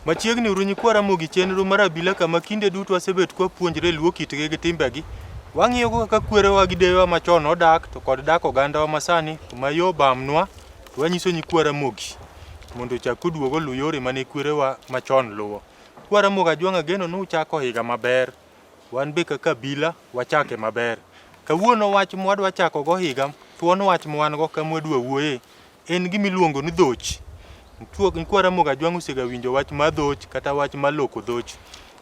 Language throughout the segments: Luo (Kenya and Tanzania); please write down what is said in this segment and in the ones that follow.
Machiegni uru nyikwa Ramogi chenro mar abila kama kinde duto wasebet kwapuonjre luo kitgi gi timbegi. Wang'iyogo kaka kwerewa gi deyewa machon odak to kod dak ogandawa masani kuma yo obamnwa to wanyiso nyikwa Ramogi mondo ochak oduog oluw yore mane kwerewa machon luwo. Kwa Ramogi Ajwang' ageno ni uchako higa maber. Wan be kaka abila wachake maber. Kawuono wach mwadwa chako go higa, thuon wach mwan go ka mwadwa wuoye en gima iluongo ni dhoch. Nyikwa Ramogi Ajwang' osega winjo wach mar dhoch kata wach mar loko dhoch.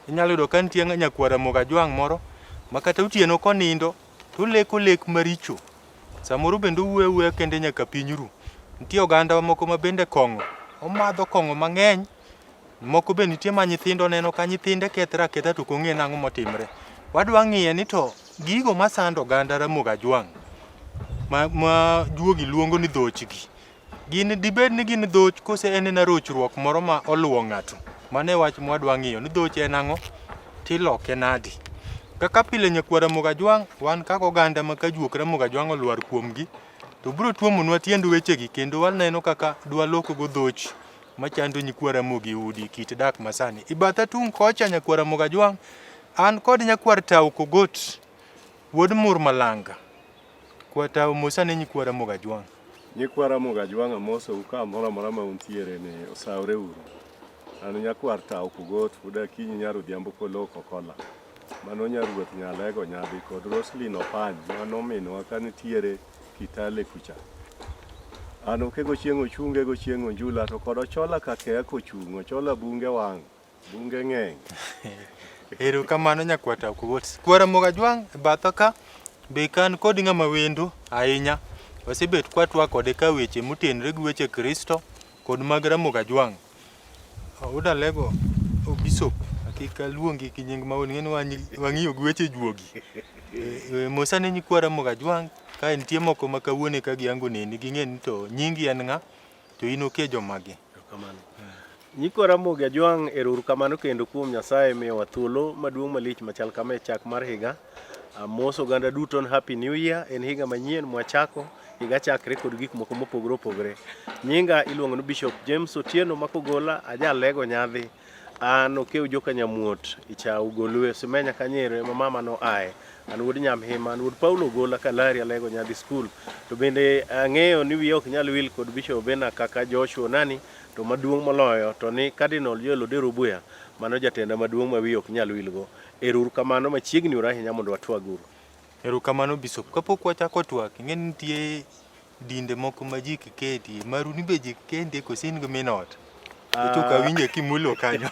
Inyalo yudo ka nitie nyakwar Ramogi Ajwang' moro ma kata otieno konindo to oleko lek maricho. Samoro bende owuoyo awuoya kende nyaka piny ru. Nitie oganda moko ma bende kong'o, omadho kong'o mang'eny. Moko be nitie ma nyithindo oneno ka nyithinde kethre aketha to ok ong'e nang'o motimre. Wadwa ng'iye ni to gigo masando oganda Ramogi Ajwang' ma, ma juogi luongo ni dhochgi, gin dibed ni gin dhoch kose en ena rochruok moro ma oluwo ng'ato? Mano e wach mwadwa ng'iyo ni dhoch en ang'o tiloke nadi. Kaka pile nyakwar Ramogi Ajwang' wan kaka oganda ma ka juok Ramogi Ajwang' olwar kuomgi to biro tuomonwa tiend wechegi kendo waneno kaka dwalokgo dhoch machando nyikwa Ramogi udi kit dak masani. I batha tung' kocha nyakwar Ramogi Ajwang' an kod nyakwar Tau Kogot wuod Mur Malanga. Kwa Tau mosane nyikwa Ramogi Ajwang'. Nyikwa Ramogi Ajwang' amosou kamoro amora ma untiere ni osawre uru. An nyakwar Tau Kogot wuod Akinyi nyar Odhiambo Koloko Kola. Mano nyaruoth Nyalego Nyadhi kod Roslyn Opany mano minwa ka nitiere Kitale kucha. An okego chieng' ochunge go chieng' onjula to kod Ochola kakeya kochung' Ochola bunge wang' bunge ng'eny. Erokamano nyakwar Tau Kogot. Kwar Ramogi Ajwang' e batha ka be kan kod ng'ama wendo ahinya. Wasebet kwatwak kode ka weche motenre gi weche Kristo kod mag Ramogi Ajwang'. Wuod Alego Bishop, kik aluongi gi nying ma ing'e ni wang'iyo gi weche juogi. Mosa ne nyikwa Ramogi Ajwang' ka nitie moko ma kawuono eka gihango neni ging'e ni to nyingi en ng'a to in okejo mage. Erokamano. Nyikwa Ramogi Ajwang' ero uru kamano kendo kuom Nyasaye miyowa thuolo maduong' malich machal kama e chak mar higa. Amoso oganda duto ni Happy New Year, en higa manyien mwachako, higa chakre kod gik moko mopogore opogore. Nyinga iluongo ni Bishop James Otieno Makogola, ajalego nyadhi. An okew joka Nyamuot, Ichau, Golwe, Simenya Kanyero ema mama no aye. An wuod Nyamhima, an wuod Paulo Ogola Kalari Alego nyadhi skul. To bende ang'eyo ni wiya ok nyal wil kod Bishop Bena kaka Joshua Onani, to maduong' moloyo to ni Cardinal Joel Odero Obuya, mano jatenda maduong' ma wiya ok nyal wilgo. Ero uru kamano machiegni uru ahinya mondo watwag uru. Erokamano Bishop. Kapok wachako twak, ing'e ni nitie dinde moko ma ji kiketie. Maru ni be ji kendie koso in gi min ot? Ochopo awinjo kimulo kanyo.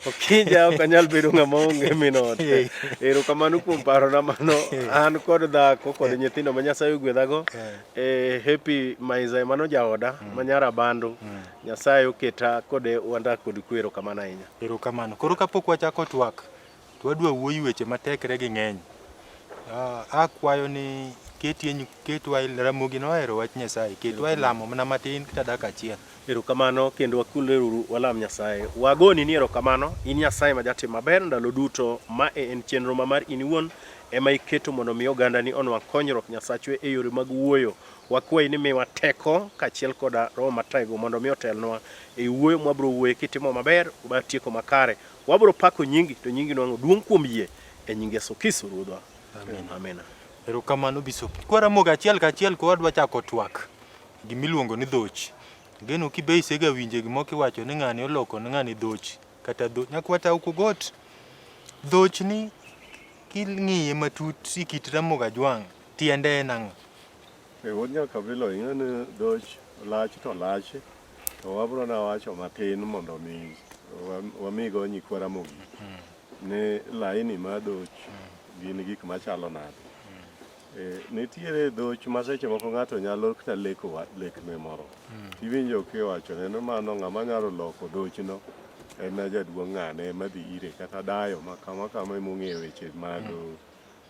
Okinja ok anyal bedo ng'ama onge min ot. Erokamano kuom parona mano. An kod dhako kod nyithindo ma Nyasaye ogwedhago. Eh, Happy Maiza mano jaoda ma nyar Abandu. Nyasaye oketa kode wandak kod kwe. Erokamano ahinya. Erokamano. Koro kapok wachako twak, to wadwa wuoyi weche ma tekre gi ng'eny. Akwayo ni ketie ketwa e Ramogi nohero wach Nyasaye, ketwa e lamo mana matin kata dakika achiel. Erokamano kendo wakulre uru walam Nyasaye. Wagoni ni erokamano, in Nyasaye ma jatim maber ndalo duto. Ma e en chenro ma mar in iwuon ema iketo mondo mi ogandani onwang' konyruok Nyasachwe e yore mag wuoyo. Wakwayi ni miwa teko kaachiel koda roho matego mondo mi otelnwa e wuoyo mwabro wuoye kitimo maber watieko makare. Wabro pako nyingi to nyingi nwang'o duong' kuom yie e nying Yesu Kristo Ruodhwa. Amen. Amen. Erokamano Bishop. Kwa Ramogi achiel kachiel ko wadwa chako twak gimiluongo ni dhoch. Geno kibe isega winje gimoro kiwacho ni ng'ani oloko ne ng'ani dhoch kata dho nyakwata Okogot. Dhoch ni king'iye matut e kit Ramogi Ajwang' tiende en ang'o? E wuod Nyakabilo ing'e ni dhoch lach to lach to wabro na wacho matin mondo mi wamigo nyikwa Ramogi ni laini mar dhoch gin gik machalo nade. E, nitiere dhoch ma seche moko ng'ato nyalo kata leko lekne moro. Tiwinjo kiwacho ne ni mano ng'ama nyalo loko dhochno en jaduong' ng'ane ema dhi ire kata dayo ma kama kama ema ong'eyo weche mag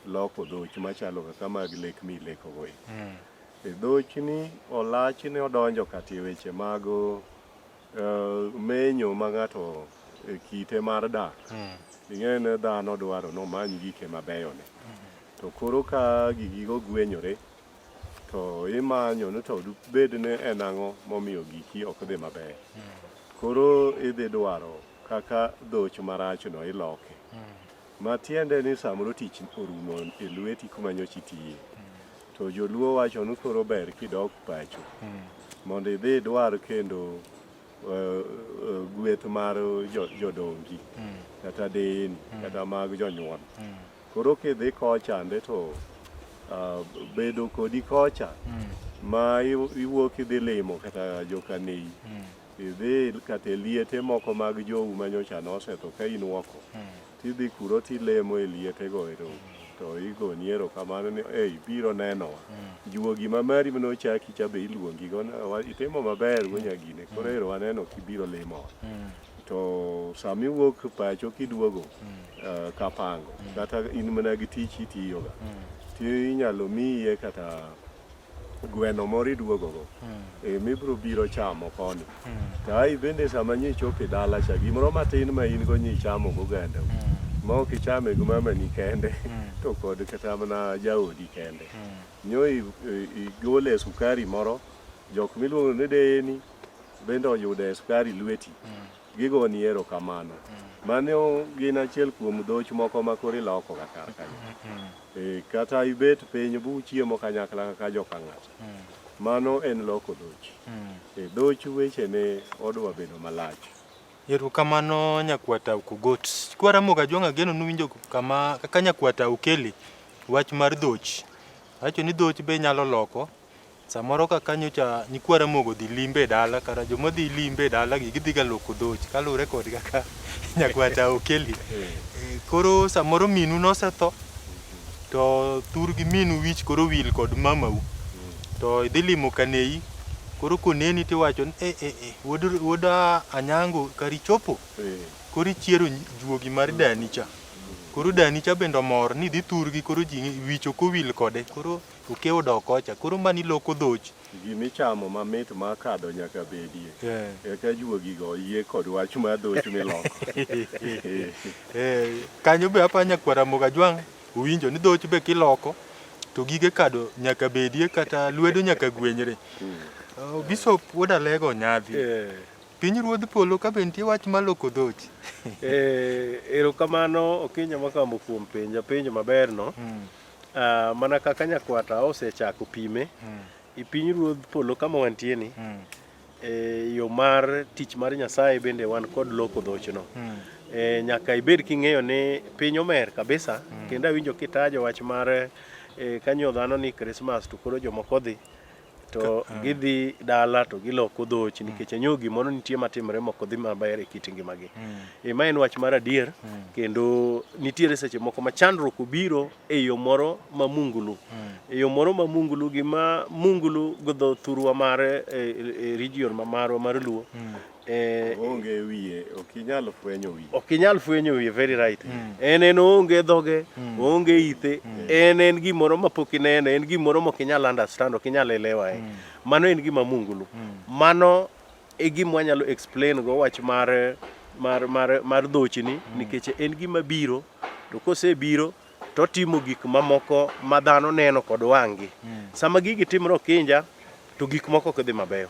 loko dhoch machalo kaka mag lek milekogo e. E dhochni olachni odonjo kata e weche mag menyo ma ng'ato e kite mar dak. Ing'e ni dhano dwaro ni omany gike mabeyone. To koro ka gigigo gwenyore to imanyo ni to bed ni en ang'o momiyo giki ok dhi maber. Koro idhi dwaro. kaka dhoch marachno iloke. Matiende ni samoro tich orumo e lweti kuma nyocha itiye. To joluo wacho ni koro ber kidok pacho mondo idhi idwar kendo gweth mar jodongi kata deyeni kata mag jonyuol. Koro kidhi kochande to bedo kodi kocha ma iwuok idhi limo kata jokanei idhi kata e liete moko mag jou manyocha nosetho ka in oko tidhi kuro tilemo e lietego ero to igoni erokamano ni ei ibiro nenowa juogi ma mari manochaki cha be iluongi go itimo maber wuo nyagine koro ero waneno kibiro limowa to sama iwuok pacho kiduogo kapango kata in mana gi tich itiyoga tinyalo miye kata gweno moro iduogogo mibiro biro chamo koni to ai bende sama nyichopo e dala cha gimoro matin ma in go nyichamo gogandau ma ok ichame gi mamani kende to kod kata mana jaodi kende nyo igole sukari moro jok miluongo ni deyeni bende oyude sukari lweti gigoni erokamano mano gin achiel kuom dhoch moko ma koro iloko ga kar kanyo kata ibet piny buchiemo kanyakla kaka joka ng'ato mano en loko dhoch dhoch wechene odwa bedo malach. Erokamano nyakwata Okogot. Kwa Ramogi Ajwang' ageno nuwinjo kama kaka nyakwata Okeli wach mar dhoch. Awacho ni dhoch be inyalo loko Samoro kaka nyocha nyikwa Ramogi odhi limbe e dala, kara joma dhi limbe e dala gi gidhi ga loko dhoch kaluwore kod kaka nyakwata Okeli. Koro samoro minu nosetho to thurgi minu wich koro wil kod mamau. To idhi limo kanei, koro koneni tiwacho ni eh eh eh wuod, wuod Anyango kari chopo. Koro ichiero juogi mar dani cha. Koro dani cha bende omor ni idhi thurgi koro ji wich ok owil kode. Koro Okewo dok kocha. Koro mani loko dhoch. Gimichamo mamit ma kado nyaka bedie. Eka juogigo yie kod wach mar dhoch miloko. Kanyo be apa nyakwar Ramogi Ajwang' owinjo ni dhoch be kiloko to gige kado nyaka bedie kata lwedo nyaka gwenyre. Bishop wuod Alego Nyadhi. Piny Ruodh Polo ka be nitie wach mar loko dhoch. Erokamano Okinyo Makambo kuom penja penjo maberno. Mana kaka nyakwata osechako pime e piny ruodh polo kama wantie ni e yo mar tich mar Nyasaye bende wan kod loko dhochno. Nyaka ibed king'eyo ni piny omer kabisa kendo awinjo kitajo wach mar kanyo dhano ni Christmas to koro jomoko dhi to gidhi dala to giloko dhoch nikech anyo gimoro nitie matimore mok odhi maber e kit ngimagi. Ma en wach mar adier kendo nitiere seche moko ma chandruok obiro e yo moro ma mungulu. E yo moro ma mungulu gima mungulu go dho thurwa mar e region ma marwa mar Luo Onge wiye, ok inyal fwenyo wiye. Ok inyal fwenyo wiye, very right. En en oonge dhoge, oonge ithe, en en gimoro ma pok ineno, en gimoro ma ok inyal understand, ok inyal elewa e. Mano en gima mungulu. Mano e gima wanyalo explain go wach mar mar mar mar dhochni nikech en gima biro to kosebiro to otimo gik mamoko ma dhano neno kod wang'gi. Sama gigi timre okinja to gik moko ok dhi mabeyo.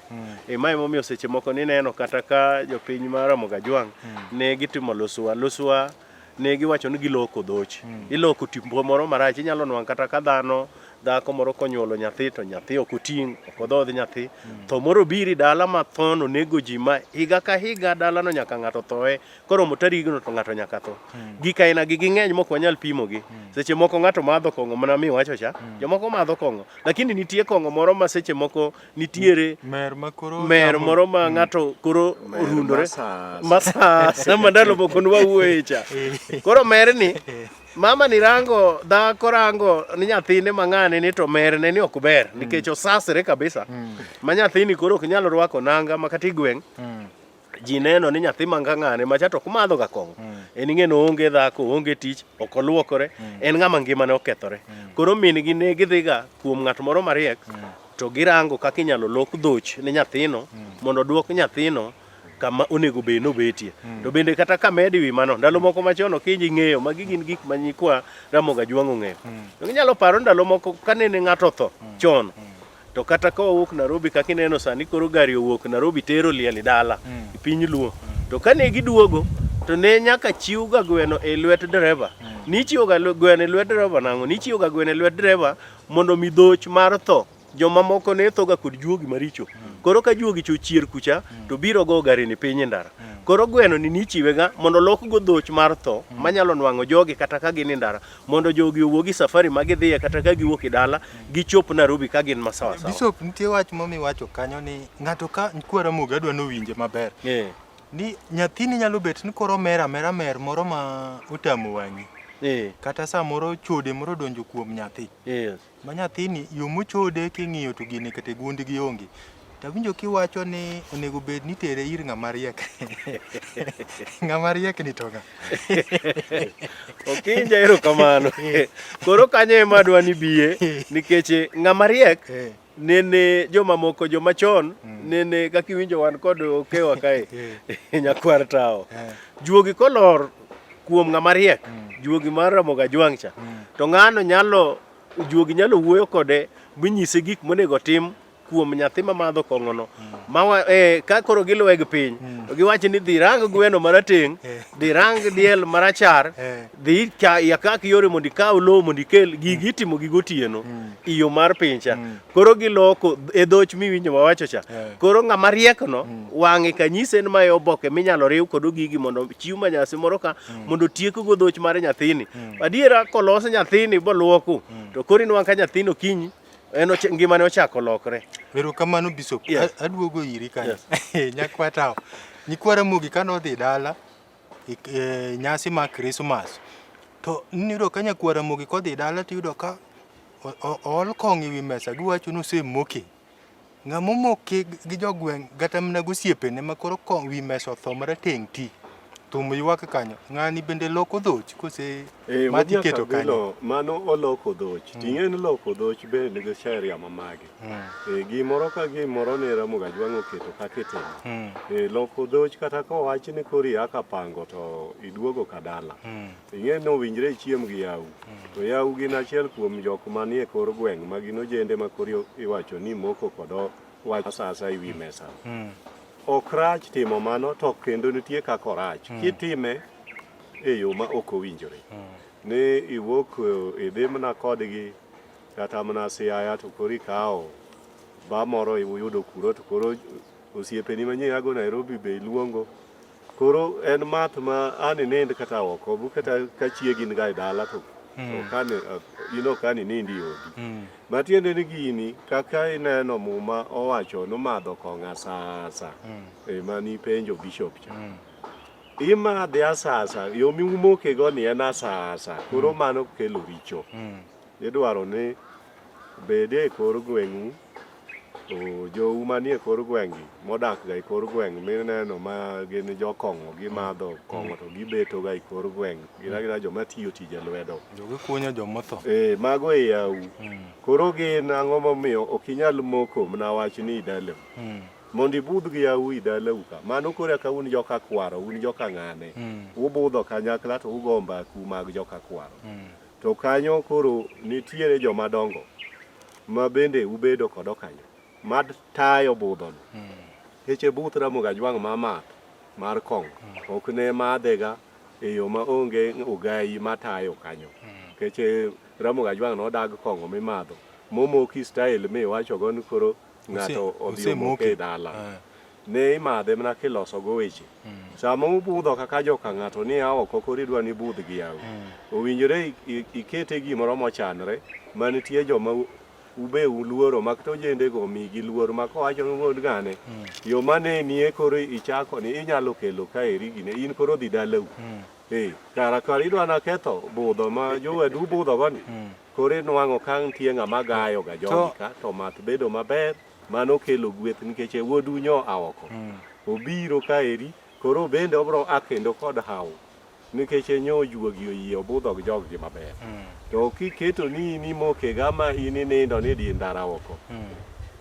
Ma emomiyo seche moko nineno kata ka jopiny mar Ramogi Ajwang' ne gitimo luswa. Luswa ne giwacho ni giloko dhoch. Iloko tipo moro marach. Inyalo nwang' kata ka dhano dhako moro konyuolo nyathi to nyathi ok oting', ok odhodh nyathi. Tho moro biro e dala ma thono nego ji ma higa ka higa dalano nyaka ng'ato thoe. Koromo tarigno to ng'ato nyaka tho. Gik aina gi ging'eny mok wanyal pimogi. Seche moko ng'ato madho kong'o mana miwacho cha. Jomoko madho kong'o. Lakini nitie kong'o moro ma seche moko nitiere mer ma koro mer moro ma ng'ato koro Mer orundore masasa. masasa ma ndalo moko nwawuoye cha. Koro merni mama ni rango dhako rango ni nyathine ma ng'ane ni to merne ni ok ber nikech osasre kabisa ma nyathini koro ok nyal rwako nanga ma kata e gweng' ji neno ni nyathi manga ng'ane macha to ok madho ga kong'o en ing'e ni oonge dhako oonge tich ok oluokore en ng'ama ngimane okethore koro min gi ne gidhiga kuom ng'at moro mariek to girango kaka inyalo lok dhoch ne nyathino mondo oduok nyathino kama onego bed ni obetie to bende kata kamedo ewi mano ndalo moko machon ok inyi ng'eyo magi gin gik ma nyikwa Ramogi Ajwang' ong'eyo to inyalo paro ndalo moko kanene ng'ato otho chon To kata ka wawuok Nairobi kaka ineno sani koro gari owuok Nairobi tero liel e dala e piny Luo. To kane giduogo To ne nyaka chiwga gweno e lwet dereva. Nichiwoga gweno e lwet dereva nang'o? Nichiwoga gweno e lwet dereva mondo mi dhoch mar tho. Jomamoko ne thoga kod juogi maricho. Koro ka juogi cha ochier kucha to biro go gari ni piny e ndara. Koro gweno ni nichiwega mondo olokgo dhoch mar tho manyalo nwang'o jogi kata ka gin e ndara mondo jogi owuogi safari ma gidhiye kata ka giwuok e dala gichop Nairobi ka gin masawa sawa. Bishop, nitie wach moro miwacho kanyo ni ng'ato ka nyikwa Ramogi adwa ni owinje maber. Ni nyathini nyalo bet ni koro omer amera mer moro ma otamo wang'i. Kata samoro chode moro odonjo kuom nyathi. Ma nyathini yo mochode king'iyo to gini kata e gundgi onge. To awinjo kiwacho ni onego bed ni itere ir ng'ama riek. Ng'ama riek ni to ng'a? Okinja erokamano. Koro kanyo ema adwa ni biye nikech ng'ama riek nene jomamoko joma chon nene kaka iwinjo wan kod okewa kae nyakwar tawo. Juogi kolor kuom ng'ama riek, juogi mar Ramogi Ajwang' cha, to ng'ano nyalo juogi nyalo wuoyo kode minyise gik monego otim kuom nyathi mamadho kong'ono ma ka koro giluwe gi piny to giwacho ni dhi rang gweno marateng' dhi rang diel marachar dhi yakak yore mondo ikaw lowo mondo ikel gigi itimo gi gotieno i yo mar piny cha koro giloko e dhoch miwinjo mawacho cha koro ng'ama riekno wang'e kanyise ni mae oboke minyalo riw kod ogigi mondo chiw manyasi moro ka mondo otiekgo dhoch mar nyathini adiera kolos nyathini boluoku to koro inwang' ka nyathini okinyi en ngimane ochako lokre. Erokamano Bishop. Yes. Aduogo iri kanyo. Yes. Nyakwa tawo. Nyikwa Ramogi kane odhi dala e, e nyasi mar Christmas to niyudo ka nyakwa Ramogi kodhi dala to iyudo ka ool kong'o e wi mesa giwacho ni osemoke. Ng'ama omoke gi jogweng' kata mana gosiepene ma koro kong' wi mesa otho marateng' ti. Thum ywak kanyo. Ng'ani bende loko dhoch kose Eh, mati wuod iketo kanyo? Nyakabilo, mano oloko dhoch. Mm. Ting'e ni loko dhoch be nigi sheria ma mage. Mm. Eh, gimoro ka gimoro ne Ramogi Ajwang' oketo kaka itimo. Mm. Eh, loko dhoch kata kowach ni koro ia kapango to iduogo kadala. Mm. Ing'e ni owinjre ichiem gi yawu. Mm. To yawu gin achiel kuom jok manie kor gweng' ma gin ojende ma koro iwacho ni moko kod wach asasa e wi mesa. Mm. Ok rach timo mano to kendo nitie kaka orach. Mm. Kitime e yo ma ok owinjore. Mm. Ni iwuok eh, idhi mana kodgi kata mana Siaya to koro ikawo ba moro uyudo kuro to koro osiepeni manyie ago Nairobi be iluongo. Koro en math ma an inind kata oko, bu kata ka chiegi ni ga e dala to mm. ok an eh, in ok an inindi e odi. Mm. Matiende ni gini kaka ineno muma owacho nomadho kong'o asasa. Mm. E mani ipenjo bishop cha. Mm. Imadhe asasa, yo miumokego ni en asasa, koro mm. mano kelo richo. Mm. Idwaro ni bede e kor gweng'u, jou manie kor gweng'gi, modak ga e kor gweng' mineno ma gin jokong'o, gimadho kong'o to gibeto ga e kor gweng', gin agina joma tiyo tije lwedo. Jogi kunyo jomotho. Eh, mago e yawu. Mm. Koro gin ang'o momiyo ok inyal moko mana wach ni idalau. Mm. Mondo ibudh gi yawuoyi dalau ka. Mano koro eka un joka kwaro, un joka ng'ane. Mm. Ubudho kanyakla to ugo mbaku mag joka kwaro. Mm. To kanyo koro nitiere joma dongo ma bende ubedo kodo kanyo mad tayo budhono. Mm. Nikech buth Ramogi Ajwang' ma math mar kong'o mm. ok ne madhega e yo ma onge ogayi matayo kanyo. Nikech mm. Ramogi Ajwang' nodag kong'o mimadho momoki style miwachogo ni koro ng'ato odhi omoke e dala. Eh. Ne imadhe mana kiloso go weche. Mm. Sama ubudho kaka joka ng'ato ni a oko koro idwa ni budh gi yawu. Mm. Owinjore ikete gimoro mochanre ma nitie joma ube uluoro mak to ojendego omigi luor ma kowacho ni wuod ng'ane mm. yo mane nie koro ichako ni inyalo kelo kaeri gine in koro dhi dalau mm. eh kara kara idwa na ketho budho ma jowadu budho goni mm. Koro inwang'o ka nitie ng'ama gayo ga jogi ka to math bedo maber, mano kelo gweth nikech e wuodu nyo a oko. Obiro kaeri, koro bende obro a kendo kod haw nikech e nyo ojuogi oyie obudho gi jog gi maber. To kiketo ni in imoke ga ma in inindo ni di ndara oko.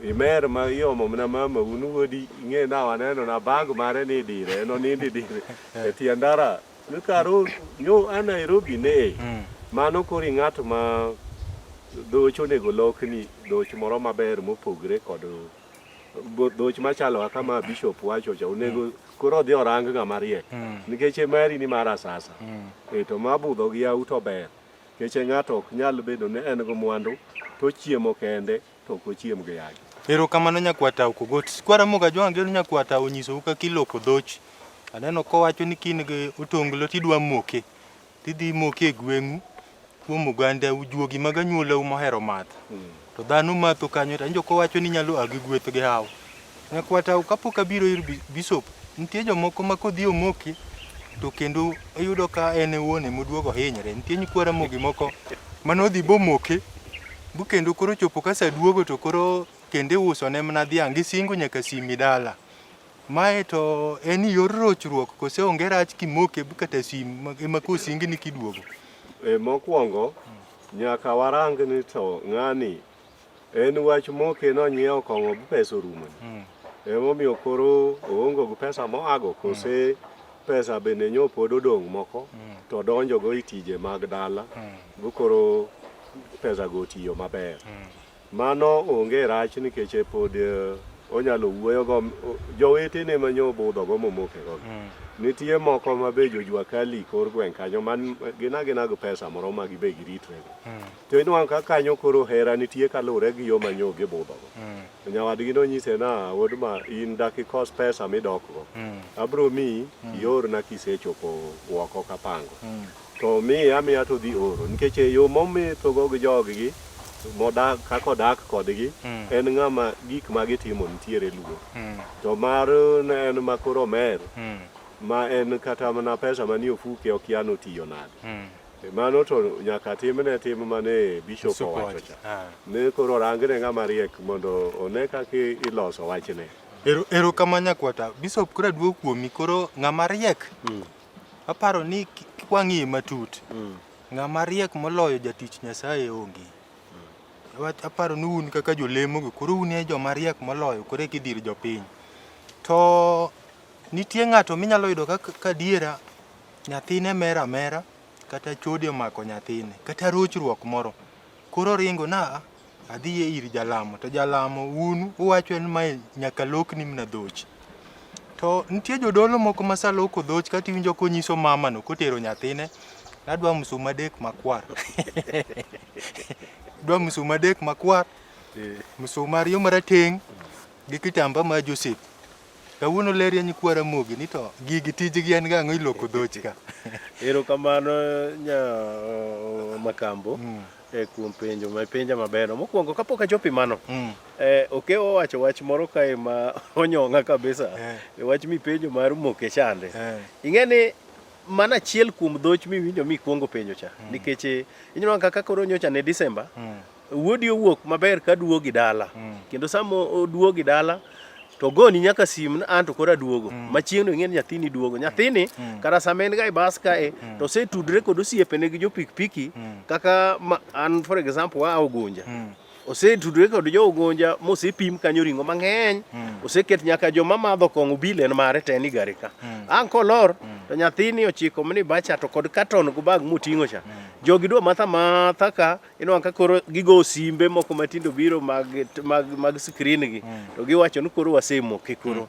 Imer ma iomo mana mama un wuodi ing'e na waneno na bag mare ni dire en onindi dire e tie ndara. Ni karo nyo a Nairobi ne. Mm. Mano koro ing'at ma dhoch onego lokni dhoch moro maber mopogre kod Dhoch machalo kaka ma bishop wacho cha onego koro odhi orang ng'ama riek nikech e mari ni mar asasa. E to ma budho gi yawu to ber nikech ng'ato ok nyal bedo ni en gi mwandu to ochiemo kende to ok ochiem gi yagi. Erokamano nyakwata Okogot. Kwara Ramogi Ajwang' Ageno nyakwata onyisou kaka iloko dhoch. Aneno kowacho ni kin gi otonglo tidwa moke. Tidhi imoke e gweng'u kuom oganda juogi mag anyuolau mohero math. To dhano matho kanyo to anjo kowacho ni nyalo a gi gweth gi haw. Nyakwata kapok abiro ir bishop, nitie jomoko ma kodhi omoki to kendo iyudo ka en e wuon emoduogo hinyre. Nitie nyikwa Ramogi moko manodhi bomoke bu kendo koro chopo ka saa duogo to koro kendo iuso ne mana dhiang' gisingo nyaka simi dala. Mae to en yor rochruok kose onge rach kimoke bu kata sim ema kosingni kiduogo? E, mokwongo nyaka warang ni to ng'ani en wach moke nonyiewo kong'o bu pesa orumone. Emomiyo koro oongo gi pesa moago kose pesa bende nyo pod odong' moko to donjogo e tije mag dala bu koro pesa go otiyo maber. Mano onge rach nikech pod onyalo wuoyo go jowetene ma nyo budho go momoke go. Nitie moko ma be jojua kali kor gweng' kanyo man gin agina gi pesa moro ma gibe giritre go. To inwang'o ka kanyo koro hera nitie kaluwore gi yo ma nyo gibudho go. To nyawadgi nonyise na wuod ma in dak ikos pesa midok go. Abro miyi iorna kisechopo oko kapango. To miye amiya to dhi oro nikech e yo momethogo gi joggi modak kaka odak kodgi en ng'ama gik ma gitimo nitiere luor. To mar ne en ma koro omer ma en kata mana pesa manie ofuke okia notiyo nade. Mano to nyaka timne tim mane bishop owacho cha. Ne koro orangne ng'ama riek mondo one kaka iloso wachne. Ero erokamano nyakwata. Bishop koro aduogo kuomi koro ng'ama riek aparo ni kwang'iye matut ng'ama riek moloyo jatich Nyasaye onge. Wach aparo ni un kaka jolemo gi koro un e joma riek moloyo koro eka idhir jopiny. To nitie ng'ato minyalo yudo ka kadiera nyathine mer amera kata chode omako nyathine kata rochruok moro koro oringo na adhi ir jalamo to jalamo un uwacho ni mae nyaka lokni mana dhoch. To nitie jodolo moko ma saloko dhoch kata iwinjo konyiso mamano kotero nyathine nadwa msuma adek makwar. Adwa msuma adek makwar, msuma ariyo marateng' gi kitamba ma Joseph. Kawuono lerie nyikwa Ramogi ni to gigi tijgi en gang'o iloko dhoch ka. Erokamano nya Makambo kuom penjo ma ipenja maberno. Mokwongo kapok achopo e mano, Okewa owacho wach moro kae ma onyong'a kabisa. E wach mipenjo mar moke chande. Ing'e ni mano achiel kuom dhoch miwinjo mikwongo penjo cha. Nikech ineno kaka koro nyocha ne December, wuodi owuok maber ka duogi dala. Kendo sama oduogi dala to goni nyaka sim ni an to koro aduogo. Ma chieng'no ing'e ni nyathini duogo. Nyathini kara sama en ga e bas kae to osetudre kod osiepene gi jo pikipiki kaka ma, an for example waa Ugunja. Osetudre kod jo Ugunja mosepim kanyo ring'o mang'eny. Oseket nyaka joma madho kong'o bill en mare te ni gari ka. Ang' kolor to nyathini ochiko ni bacha to kod katon gi bag moting'o cha. Jogi dwa matha matha ka inwang'o ka koro gigo simbe moko matindo biro mag, mag, mag screen gi to giwacho ni koro wasemoke koro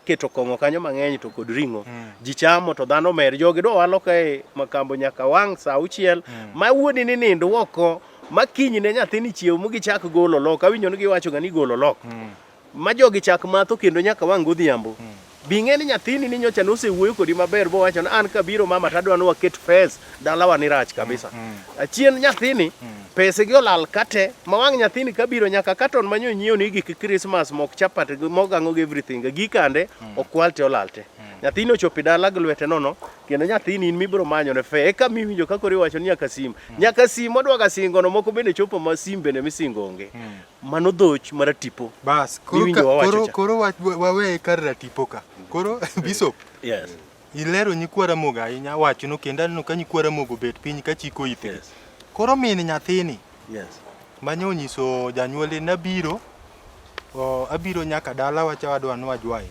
keto kong'o kanyo mang'eny to kod ring'o ji chamo to dhano mer jogi dwa walo kae makambo nyaka wang' saa auchiel ma wuodi ni nind oko ma kinyne nyathini chiew mugichak golo lok awinjo ni giwacho ga ni golo lok ma jogi chak matho kendo nyaka wang' godhiambo. Bi ing'e ni nyathini ni nyocha nosewuoyo kodi maber bowacho ni an kabiro mama tadwa ni waket fes dalawa ni rach kabisa. Achien nyathini pese gi olal kate ma wang' nyathini kabiro nyaka katon manyo nyiewo ni gik Christmas mok chapat gi mogang'o gi everything gikande okwal te olal te. Nyathini ochopo e dala gi lwete nono kendo nyathini in mibiro manyo ne fe eka miwinjo ka koro iwacho ni nyaka sim. Nyaka sim odwaga singo no moko bende chopo ma sim bende misingo onge. Mano dhoch mar tipo. Bas, koro, Miwinjo wawacho koro, cha. koro waweye kar ratipo ka. Koro Bishop, Yes. ilero nyikwa Ramogi ahinya wachno kendo aneno ka nyikwa Ramogi obet piny ka chiko itgi. Yes. Koro min nyathini Yes. manye onyiso janyuolne nabiro o, abiro nyaka dala wacha wadwa ni wajwaye.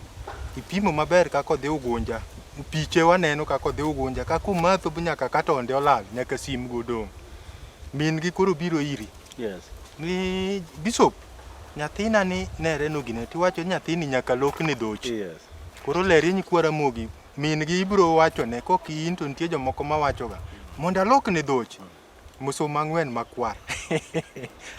Ipimo maber kaka odhi Ugunja. Piche waneno kaka odhi Ugunja kaka omatho nyaka katonde olal nyaka sim go odong'. Min gi koro biro iri. Yes. Ni Bishop, Nyathina ni nere no gine tiwacho ni nyathini nyaka lokne dhoch. Yes. Koro lerie nyikwa Ramogi, min gi ibiro wachone kok in to nitie jomoko mawachoga mondo alokne dhoch. Musuma ang'wen makwar.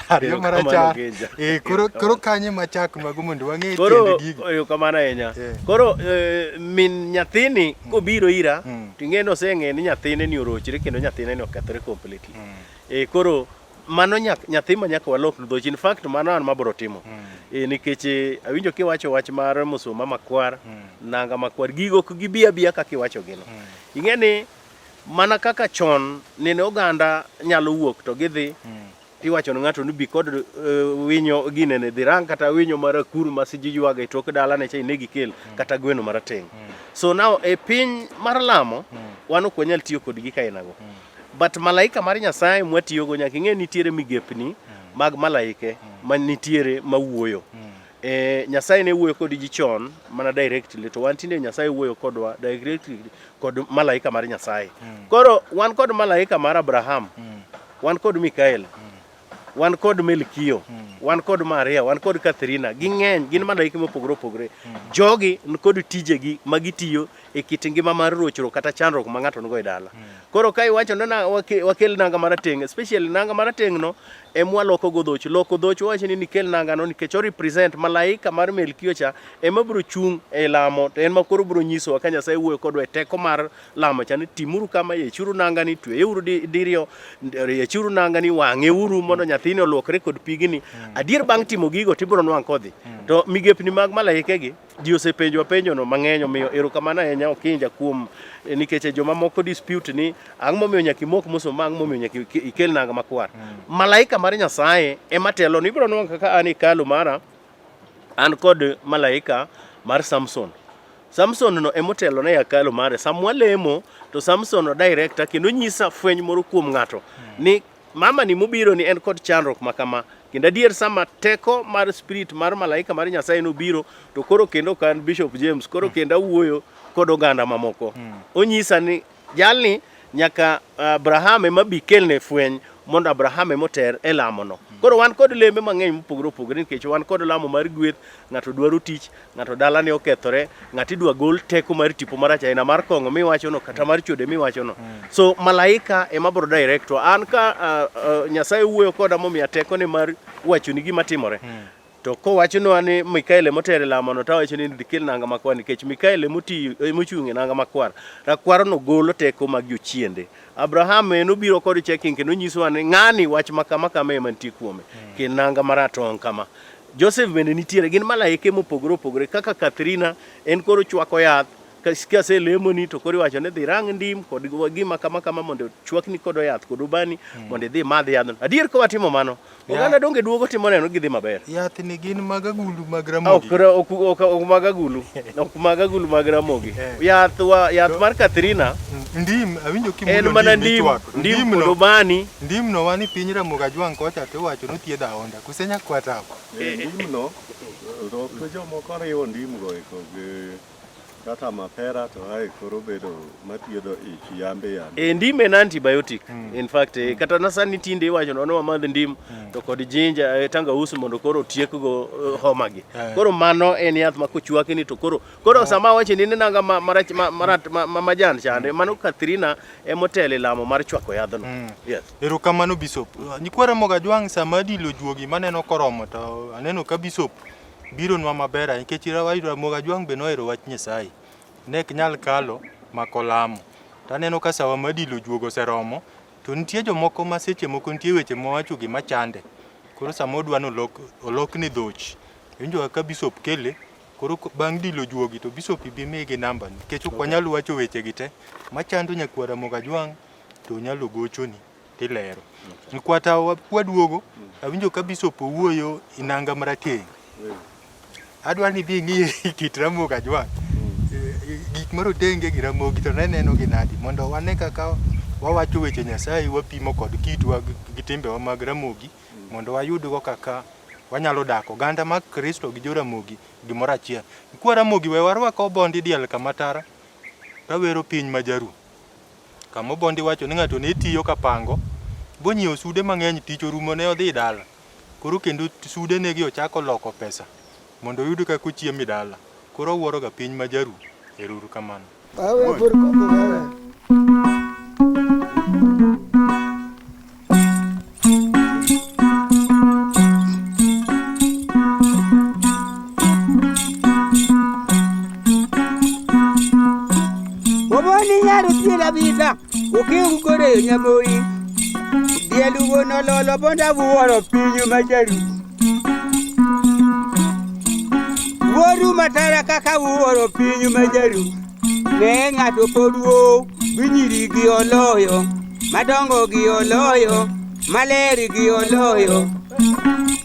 Ariyo Erokamano, marachar. Genja. Eh, koro koro kanye machak mago mondo wang'e Koro tiend gigo. erokamano ahinya. Eh. Koro eh, min nyathini kobiro ira Mm. to ing'e ni oseng'e ni nyathine ni orochre kendo nyathine ni okethore completely. Eh, koro mano nyathi ma nyaka walok dhoch. In fact mano an mabro timo. Eh, nikech eh, awinjo kiwacho wach mar musuma makwar, nanga makwar, gigo ok gibi abiya kaka iwacho gino. Ing'e ni mana kaka chon nene oganda nyalo wuok to gidhi tiwacho ne ng'ato ni bi kod uh, winyo ginene dhi rang kata winyo mar akuru ma siji ywaga e tok dalane cha ineg ikel kata gweno marateng'. So now e piny mar lamo wan ok wanyal tiyo kod gik ainago. But malaika mar Nyasaye mwatiyogo nyaka ing'e nitiere migepni mag malaike ma nitiere mawuoyo. E, Nyasaye ne wuoyo kod ji chon mana directly to wan tinde Nyasaye wuoyo kodwa directly kod malaika mar Nyasaye. Koro wan kod malaika mar Abraham, wan kod Mikael, wan kod Melkio, wan kod Maria, wan kod Katherina, ging'eny, gin malaike mopogore opogore. Jogi nikod tijegi ma gitiyo e kit ngima mar rochruok kata chandruok ma ng'ato nigo e dala. Koro ka iwacho ni na, wakel nanga marateng', especially nanga marateng' no ema waloko go dhoch. Loko dhoch wawacho ni nikel nanga no nikech o represent malaika mar Melkio cha ema biro chung' e lamo to en ma koro biro nyisowa ka Nyasaye wuoyo kodwa e teko mar lamo cha ni timuru kama, yechuru nanga ni, tweyeuru diriyo, yechuru nanga ni, wang'euru mondo nyathini oluokre kod pigni. Adier bang' timo gigo tibiro nwang' kodhi. To migepni mag malaike gi ji osepenjwa penjono mang'eny omiyo erokamano ahinya Okinja kuom eh, nikech joma moko dispute ni ang'o momiyo nyaka imok musuma ang'o momiyo nyaka ikel nanga makwar. Malaika mar Nyasaye ema telo ni ibiro nwang'o kaka an e hekalu mara an kod malaika mar Samson. Samson no emotelo ne hekalu mare. Sama walemo to Samson o director kendo nyisa fweny moro kuom ng'ato ni mama ni mobiro ni en kod chandruok ma kama. Kendo adier sama teko mar spirit mar malaika mar Nyasaye nobiro to koro kendo ok an Bishop James, koro kendo awuoyo kod oganda mamoko. Onyisa ni jalni nyaka Abraham ema bi kelne fweny mondo Abraham ema oter e lamono. Koro wan kod lembe mang'eny mopogore opogore nikech wan kod lamo mar gweth, ng'ato dwaro tich, ng'ato dalane okethore, ng'ato idwa gol teko mar tipo marach aina mar kong'o miwachono kata mar chode miwachono. So malaika ema biro direct wa. An ka Nyasaye wuoyo koda momiya tekone mar wachoni gima timore. To kowachonwa ni Mikael ema otero e lamono to awacho ni dhi kel nanga makwar nikech Mikael ema otiyo ema ochung' e nanga makwar. Rakwarno golo teko mag jochiende. Abraham en obiro kod checking kendo onyisowa ni ng'ani wach ma kama kama ema nitie kuome. Kel nanga maratong' kama. Joseph bende nitiere, gin malaike mopogore opogore kaka Katherina en koro chwako yath kaselemoni to koro iwacho ni dhi rang ndim kod gima kama kama mondo chwakni kod yath kod ubani mondo idhi imadh yadhno. Adier ka watimo mano, oganda donge duogo timo neno gidhi maber. Yath ni gin mag agulu mag Ramogi. Ok ok ok mag agulu. Ok mag agulu mag Ramogi. Yath wa yath mar Katherina Ndim awinjo kimulo en mana ndim ndim kod ubani. Ndim no wan e piny Ramogi Ajwang' kocha to iwacho ni othiedho ahonda. Kose nyakwatabo? Ndim no, to jomoko riwo ndim go eko gi kata mapera to ae koro bedo mathiedho ich yambe yambe. E, ndim en antibiotic in fact eh, kata na sani tinde iwacho ni wamadh ndim to kod ginger eh, tangausi mondo koro otiekgo eh, homa gi. Eh. Koro mano en yath ma kochwaki to koro koro sama awacho ni nanga ma, marach ma, marat ma, ma majan chande mano Katherina emotelo e lamo mar chwako yadhno. Yes. Erokamano Bishop. Nyikwa Ramogi Ajwang' sama adilo juogi maneno koromo to aneno ka Bishop bironwa maber ahinya nikech Ramogi Ajwang' be nohero wach Nyasaye. Ne ok nyal kalo mak olamo. To aneno ka sawa ma dilo juogo oseromo to nitie jomoko ma seche moko nitie weche mowacho gi machande. Koro sama odwa ni olok olokne dhoch, iwinjo ka Bishop kele, koro bang' dilo juogi to Bishop ibi migi namba nikech ok wanyal wacho weche gi te machando nyakwar Ramogi Ajwang' to nyalo gochoni tilero. Nkwata kwaduogo, awinjo ka Bishop owuoyo e nanga marateng'. Adwa ni idhi ing'i kit Ramogi Ajwang'. Gik marotenge gi Ramogi to ne neno gi nadi mondo wane kaka wawacho weche Nyasaye wapimo kod kitwa gi timbewa mag Ramogi mondo wayudgo kaka wanyalo dak oganda mag Kristo gi jo Ramogi gimoro achiel. Kwa Ramogi we warwak obondi diel kama tara tawero piny ma jaru. Kama obondi wacho ni ng'ato ne tiyo kapango bonyiewo sude mang'eny tich orumo ne odhi dala. Koro kendo sude negi ochako loko pesa mondo oyud kaka ochiemo e dala. Koro owuoroga piny ma jaru. Ero uru kamano. Oboni nyaro piera bidha, okewu gore nyamori. Diel wuon ololo bonda wuoro pinyu majaru. Wuoru matara kaka wuoro pinyu majaru. Ne ng'ato pod wuo, binyiri gi oloyo, madongo gi oloyo, maler gi oloyo.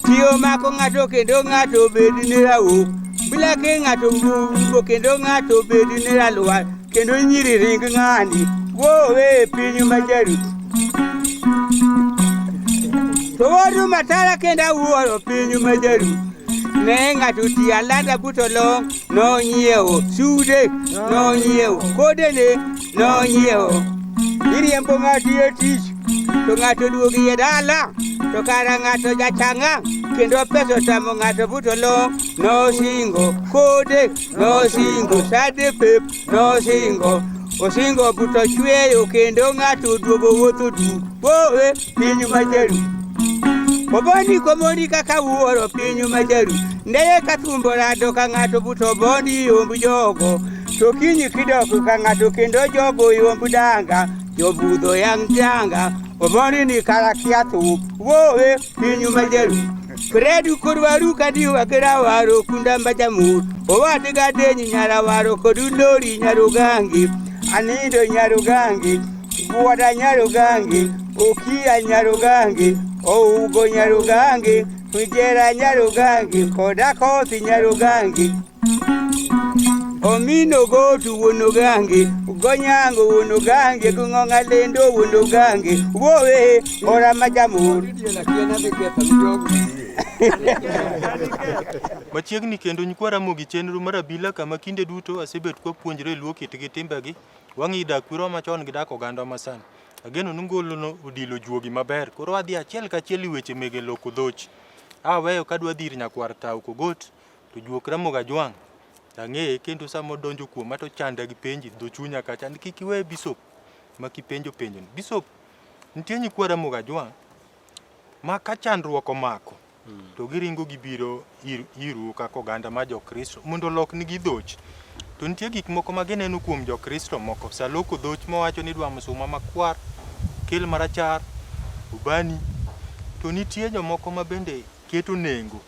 Tiyo mako ng'ato kendo ng'ato bed ni rawo. Bila ke ng'ato wuo kendo ng'ato bed ni ralwar kendo nyiri ring ng'ani. Wowe pinyu majaru. To wuoru matara kendo awuoro pinyu majaru. Ne ng'ato ti alanda buto long nonyiewo sude nonyiewo kodene nonyiewo. Iriembo ng'ato e tich to ng'ato duogi e dala to kara ng'ato jachang'a kendo pesa otamo ng'ato buto long nosingo kode nosingo sade pep nosingo osingo buto chweyo kendo ng'ato oduogo wuotho du wowe pinyu majaru obondi komoni kaka wuoro pinyu majaru ndeye ka thumbo rado ka ng'ato buto bondi yomb jogo to kinyi kidok ka ng'ato kendo jogo yomb danga jobudho yang danga obondi ni kara kia thum wowe pinyu majaru Fredu korwaru kadi wakera waro kunda mbajamur owati gadenyi nyara waro kodulori nyarugangi anindo nyarugangi buwada nyarugangi okia nyarugangi ougo nyarugangi ujera nyarugangi koda kothi nyarugangi Omino gotu wuonugangi gonyango wuonugangi gung'ong'a lendo wuonugangi wowe ora majamur Machiegni kendo nyikwa Ramogi chenro mar abila kama kinde duto asebet kwapuonjre luo kitgi timbegi, wang'i dak kwerewa machon gi dak oganda masani. Ageno ni ngolono odilo juogi maber. Koro wadhi achiel kachiel e weche mege loko dhoch. Aweyo kadwa dhi ir nyakwar Tau Kogot to juok Ramogi Ajwang' ang'eye kendo sama odonjo kuoma to ochanda gi penji dho chunya kacha ni kik iwe Bishop ma kipenjo penjoni. Bishop, nitie nyikwa Ramogi Ajwang' ma ka chandruok omako to giringo gibiro ir, iru kaka oganda ma Jokristo mondo oloknigi dhoch. To nitie gik moko ma gineno kuom Jokristo moko. Sa loko dhoch mawacho ni idwa msuma makwar, kel marachar, ubani. To nitie jomoko ma bende keto nengo.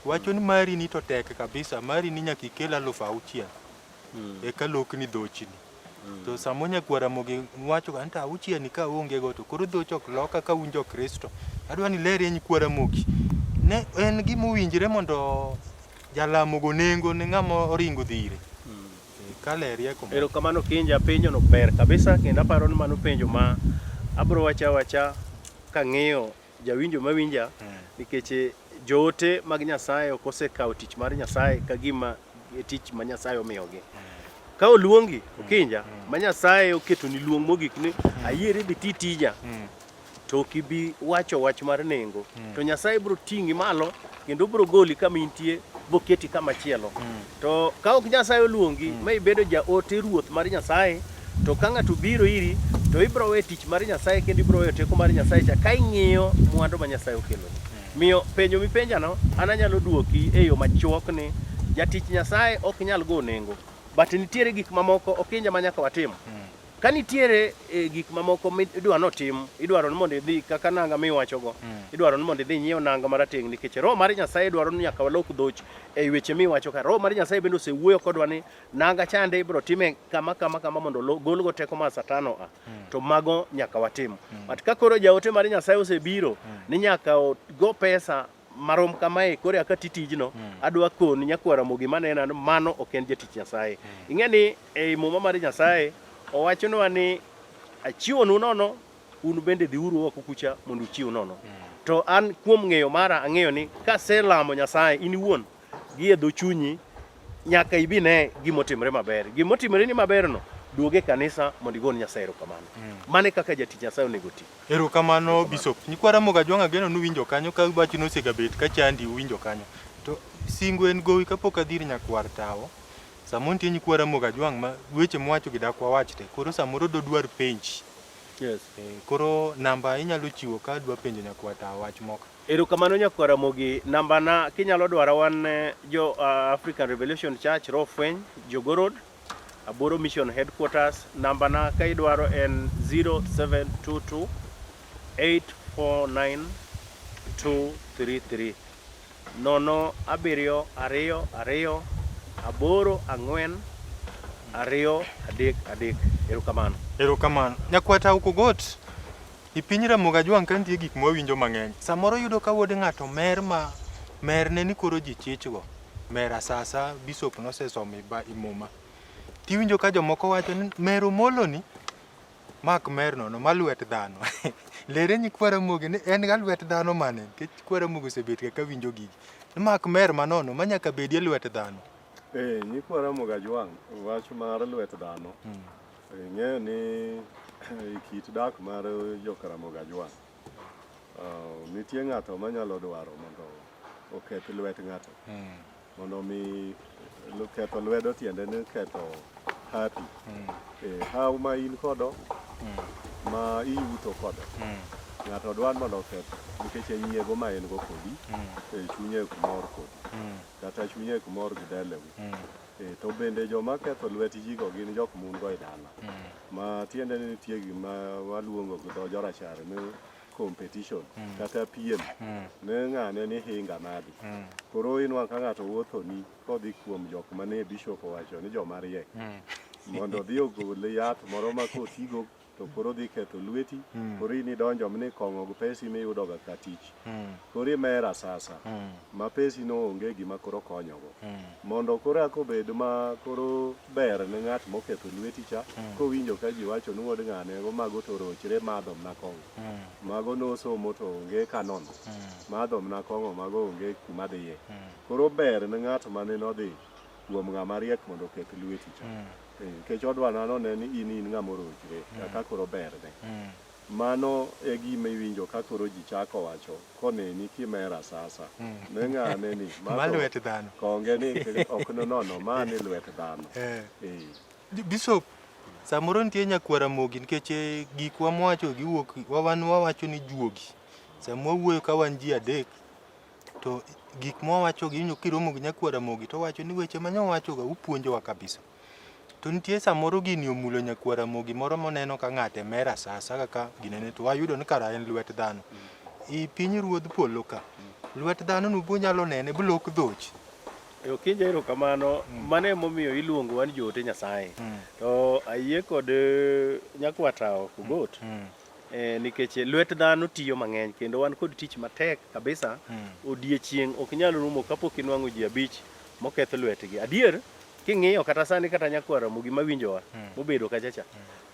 Wacho ni mari ni to tek kabisa, mari ni nyaka ikel 6000 eka lokni dhochni. To samo nyakwar Ramogi wacho ga nta auchiel ni ka aonge go to koro dhoch ok loka ka un jo-Kristo. Adwa ni ilerie nyikwa Ramogi. Ne en gima owinjore mondo jalamo go nengo ne ng'ama oringo dhi ire. Kalerie kuma. Erokamano Kinja, penjo no ber kabisa kendo aparo ni mano penjo ma abro wacho awacha kang'iyo jawinjo mawinja nikech joote mag Nyasaye ok osekawo tich mar Nyasaye ka gima e tich ma Nyasaye omiyogi. Ka oluongi Okinja ma Nyasaye oketoni luong mogik ni ayieri dhi ti tija to ok ibi wacho wach mar nengo to Nyasaye biro ting'i malo kendo biro goli kama intie boketi kama chielo. To ka ok Nyasaye oluongi ma ibedo jaote ruoth mar Nyasaye to ka ng'ato biro iri to ibiro weyo tich mar Nyasaye kendo ibiro weyo teko mar Nyasaye cha ka ing'iyo mwandu ma Nyasaye okeloni. Miyo penjo mipenjano an anyalo duoki e yo machuok ni jatich Nyasaye ok nyal go nengo but nitiere gik mamoko okinja ma nyaka watim. Ka nitiere e, gik mamoko midwa notim, idwaro ni mondo idhi kaka nanga miwachogo, idwaro ni mondo idhi inyiew nanga marateng' nikech Roho mar Nyasaye dwaro ni nyaka walok dhoch e weche miwacho ka. Roho mar Nyasaye bende osewuoyo kodwa ni nanga chande ibiro time kama kama kama mondo golgo teko mar Satan oa. To mago nyaka watim. But ka koro jaote mar Nyasaye osebiro ni nyaka go pesa marom kamae koro aka ti tijno adwa koni nyakwar Ramogi manena ni mano ok en jatich Nyasaye. Ing'e ni ei muma mar Nyasaye owachonwa ni achiwonu nono un bende dhiuru oko kucha mondo uchiw nono. To an kuom ng'eyo mara ang'eyo ni kaselamo Nyasaye in iwuon gi e dho chunyi nyaka ibi ne gimotimre maber. Gimotimre ni maberno Duog e kanisa mondo igone Nyasaye erokamano. Mano e kaka jatich Nyasaye onego oti. Erokamano Bishop. Nyikwa Ramogi Ajwang' ageno ni uwinjo kanyo ka wachno osegabet ka chandi uwinjo kanyo. To singo en gowi kapok adhi ir nyakwar tawo. Samoro nitie nyikwa Ramogi Ajwang' ma weche mwacho gi dak wawach te. Koro samoro dodwar penji. Yes. Koro namba inyalo chiwo ka adwa penjo nyakwar tawo wach moko. Erokamano nyakwar Ramogi. Nambana kinyalo dwara wan jo African Revelation Church Roho Fweny, Jogoo Road, Aboro Mission Headquarters. Nambana ka idwaro en 0722 849 233. 0 7 2 2 8 4 2 3 3. Erokamano. Erokamano. Nyakwar Tawo Kogot, i piny Ramogi Ajwang' ka nitie gik mwawinjo mang'eny. Samoro iyudo ka wuod ng'ato mer ma merne ni koro ji chichgo. Mer asasa, bishop nosesomo i muma. Tiwinjo ka jomoko wacho ni mer Omolo ni mak mer nono ma lwet dhano. Lere nyikwa Ramogi ni en ga lwet dhano mane? Nikech nyikwa Ramogi osebet ga ka winjo gigi. Ni mak mer manono ma nyaka bedie lwet dhano. Eh, nyikwa Ramogi Ajwang', wach mar lwet dhano, ing'eyo ni e kit dak mar joka Ramogi Ajwang', nitie ng'ato manyalo dwaro mondo oketh lwet ng'ato. Mondo mi ketho lwedo tiende ni ketho hapi. Haw ma in kodo ma iyuto kodo. Ng'ato dwaro mondo oketh nikech en nyiego ma en go kodi, chunye ok mor kodi. Kata chunye ok mor gi deleu. To bende joma ketho lwet ji go gin jok ma un go e dala. Ma tiende ni nitie gima waluongo gi dho jorachar ni competition kata piem ne ng'ane ni hinga nadi. Koro inwang' ka ng'ato wuothoni kodhi kuom jok mane bishop owacho ni joma riek mondo odhi ogol yath moro ma kotigo to koro dhi ketho lweti koro in idonjo ni kong'o gi pesi miyudo ga ka tich koro imer asasa ma pesi no onge gima koro konyogo mondo koro eka obed ma koro ber ne ng'at moketho lweti cha kowinjo ka ji wacho ni wuod ng'ane go mago to orochre madho mna kong'o mago nosomo to onge kanono madho mna kong'o mago onge kuma dhiye koro ber ne ng'at mane nodhi kuom ng'ama riek mondo oketh lweti cha nikech odwa nano ne ni in in ng'ama orochre kaka koro berne mano e gima iwinjo ka koro ji chako wacho koneni kimer asasa ne ng'ane ni Ma lwet dhano. konge ni ok nonono ma ni lwet dhano Bishop, samoro nitie nyakwar Ramogi nikech gikwa mwacho giwuok wan wawacho ni juogi. Sama wawuoyo ka wan ji adek to gik mwawacho gi iwinjo kiromo gi nyakwar Ramogi to owacho ni weche mane uwachoga upuonjowa kabisa. To nitie samoro gini omulo nyakwar Ramogi moro moneno ka ng'ate mer asasa kaka ginene to wayudo ni kara en lwet dhano. I piny ruodh polo ka, lwet dhano no bunyalo nene bulok dhoch. E Okinja erokamano, mano emomiyo iluongo wan joote Nyasaye. To ayie kod nyakwatawo Kogot nikech lwet dhano tiyo mang'eny kendo wan kod tich matek kabisa. Odiechieng' ok nyal rumo kapok inwang'o ji abich moketh lwetgi. Adier, king'iyo kata sani kata nyakwar Ramogi mawinjowa mobedo kacha cha,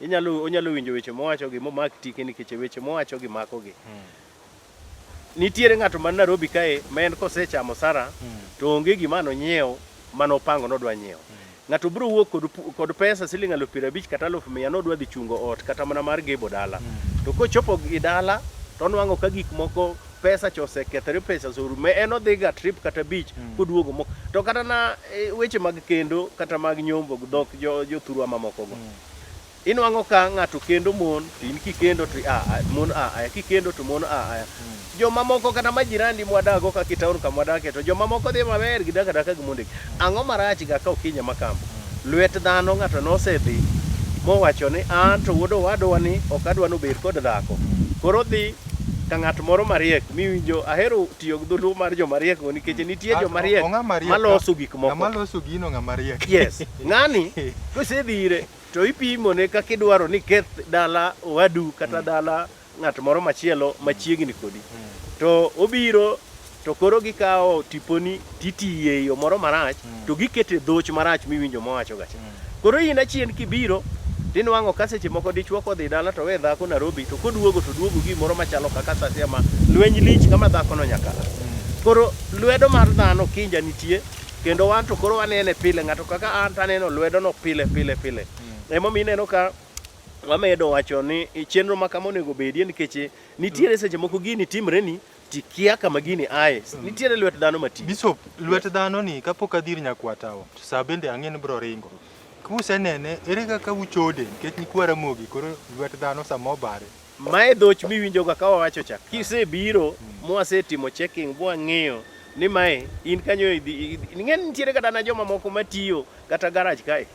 inyalo onyalo winjo weche mowachogi momak tike nikech weche mowachogi makogi. Nitiere ng'ato man Nairobi kae ma en kosechamo sara to onge gima nonyiew mane opango nodwa nyiewo. Ng'ato biro wuok kod, kod pesa siling 50,000 kata 100,000 nodwa dhi chungo ot kata mana mar gebo dala. To kochopo gi dala to onwang'o ka gik moko pesa cha osekethore, pesa oserumo. En odhi ga trip kata abich koduogo mok. To kata na weche mag kendo kata mag nyombo dhok jo jothurwa mamoko go. Inwang'o ka ng'ato kendo mon to in kikendo to a a mon a aya kikendo to mon a aya. Jomamoko kata majirandi mwadago kaka e town kama wadakie to jomamoko dhi maber gidak adaka gi mondegi. Ang'o marach ga ka okinya makambo? Lwet dhano ng'ato nosedhi mowacho ni an to wuod owadwa ni ok adwa nobed kod dhako. Koro dhi ka ng'at moro mariek miwinjo ahero tiyo gi dholuo mar joma riek go nikech nitie joma riek maloso gik moko. Ng'ama loso gino ng'ama riek. Yes. Ng'ani kosedhi ire to ipimone kaka idwaro ni keth dala owadu kata dala ng'at moro machielo machiegni kodi. To obiro to koro gikawo tiponi titiye e yo moro marach to gikete dhoch marach miwinjo mowacho gacha. Koro in achien kibiro tinwang'o ka seche moko dichuo kodhi dala to we dhako Nairobi to koduogo to duogo gimoro machalo kaka sasia ma lweny lich kama dhakono nyaka a. Koro lwedo mar dhano kinja nitie kendo wan to koro wanene pile ng'ato kaka an to aneno lwedono pile pile pile. Emomiyo ineno ka wamedo wacho ni chenro ma kama onego bedie nikech nitiere seche moko gini timreni tikia kama gini aye. Nitiere lwet dhano matiyo. Bishop, lwet dhano ni kapok adhir nyakwatawa to sa bende ang'e ni bro ringo. Kusenene, ere kaka uchode nikech nyikwa Ramogi koro lwet dhano sama obare. Mae dhoch miwinjoga ka wawacho cha. Kisebiro mwasetimo checking mwang'iyo ni mae in kanyo idhi ing'e ni nitiere kata na joma moko matiyo kata garage kae.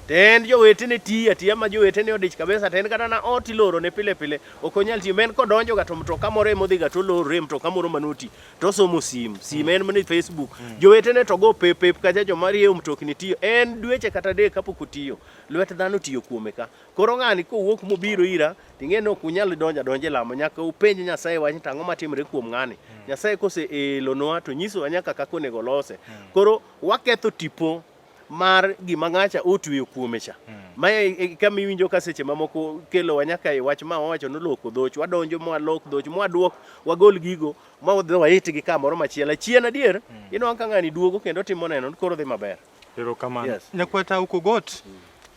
To en jowetene tiyo atiya ma jowetene odich kabisa to en kata na ot iloro ne pile pile ok onyal tiyo. Ma en kodonjo ga to mtoka moro emodhi ga to olorore e mtoka moro manoti to osomo sim. Sim en mana e Facebook. Jowetene to go pep pep kacha joma rieyo mtokni tiyo. En dweche kata adek kapok otiyo. Lwet dhano otiyo kuome ka. Koro ng'ani kowuok mobiro ira, ting'e ni ok unyal donjo adonja e lamo, nyaka upenj Nyasaye wach ni to ang'o matimre kuom ng'ani. Nyasaye kose elonwa to nyisowa nyaka kaka onego olose. Koro waketho tipo mar gima ng'acha otweyo kuome cha. Mae e kama iwinjo ka seche mamoko kelowa nyaka e wach ma wawacho ni loko dhoch, wadonjo mwalok dhoch, mwaduok, wagol gigo, ma wadhi waitgi kamoro machielo. Achien adier, inwang'o ka ng'ani duogo kendo timo neno ni koro dhi maber. Erokamano. Yes. Nyakwata Okogot,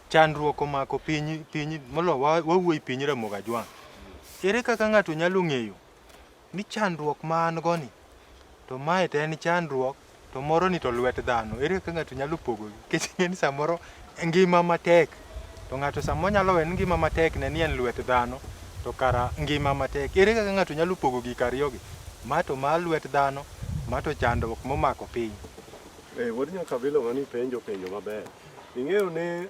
chandruok omako piny piny molo wawuoyi piny Ramogi Ajwang'. Ere kaka ng'ato nyalo ng'eyo ni chandruok ma an go ni to mae to en chandruok to moro ni to lwet dhano. Ere kaka ng'ato nyalo pogogi? Nikech ing'e ni samoro ngima matek to ng'ato samoro nyalo we ni ngima matek ne ni en lwet dhano to kara ngima matek. Ere kaka ng'ato nyalo pogo gik ariyogi? Ma to ma lwet dhano, ma to chandruok momako piny. Eh, wuod Nyakabilo mani penjo penjo maber. Ing'eyo ni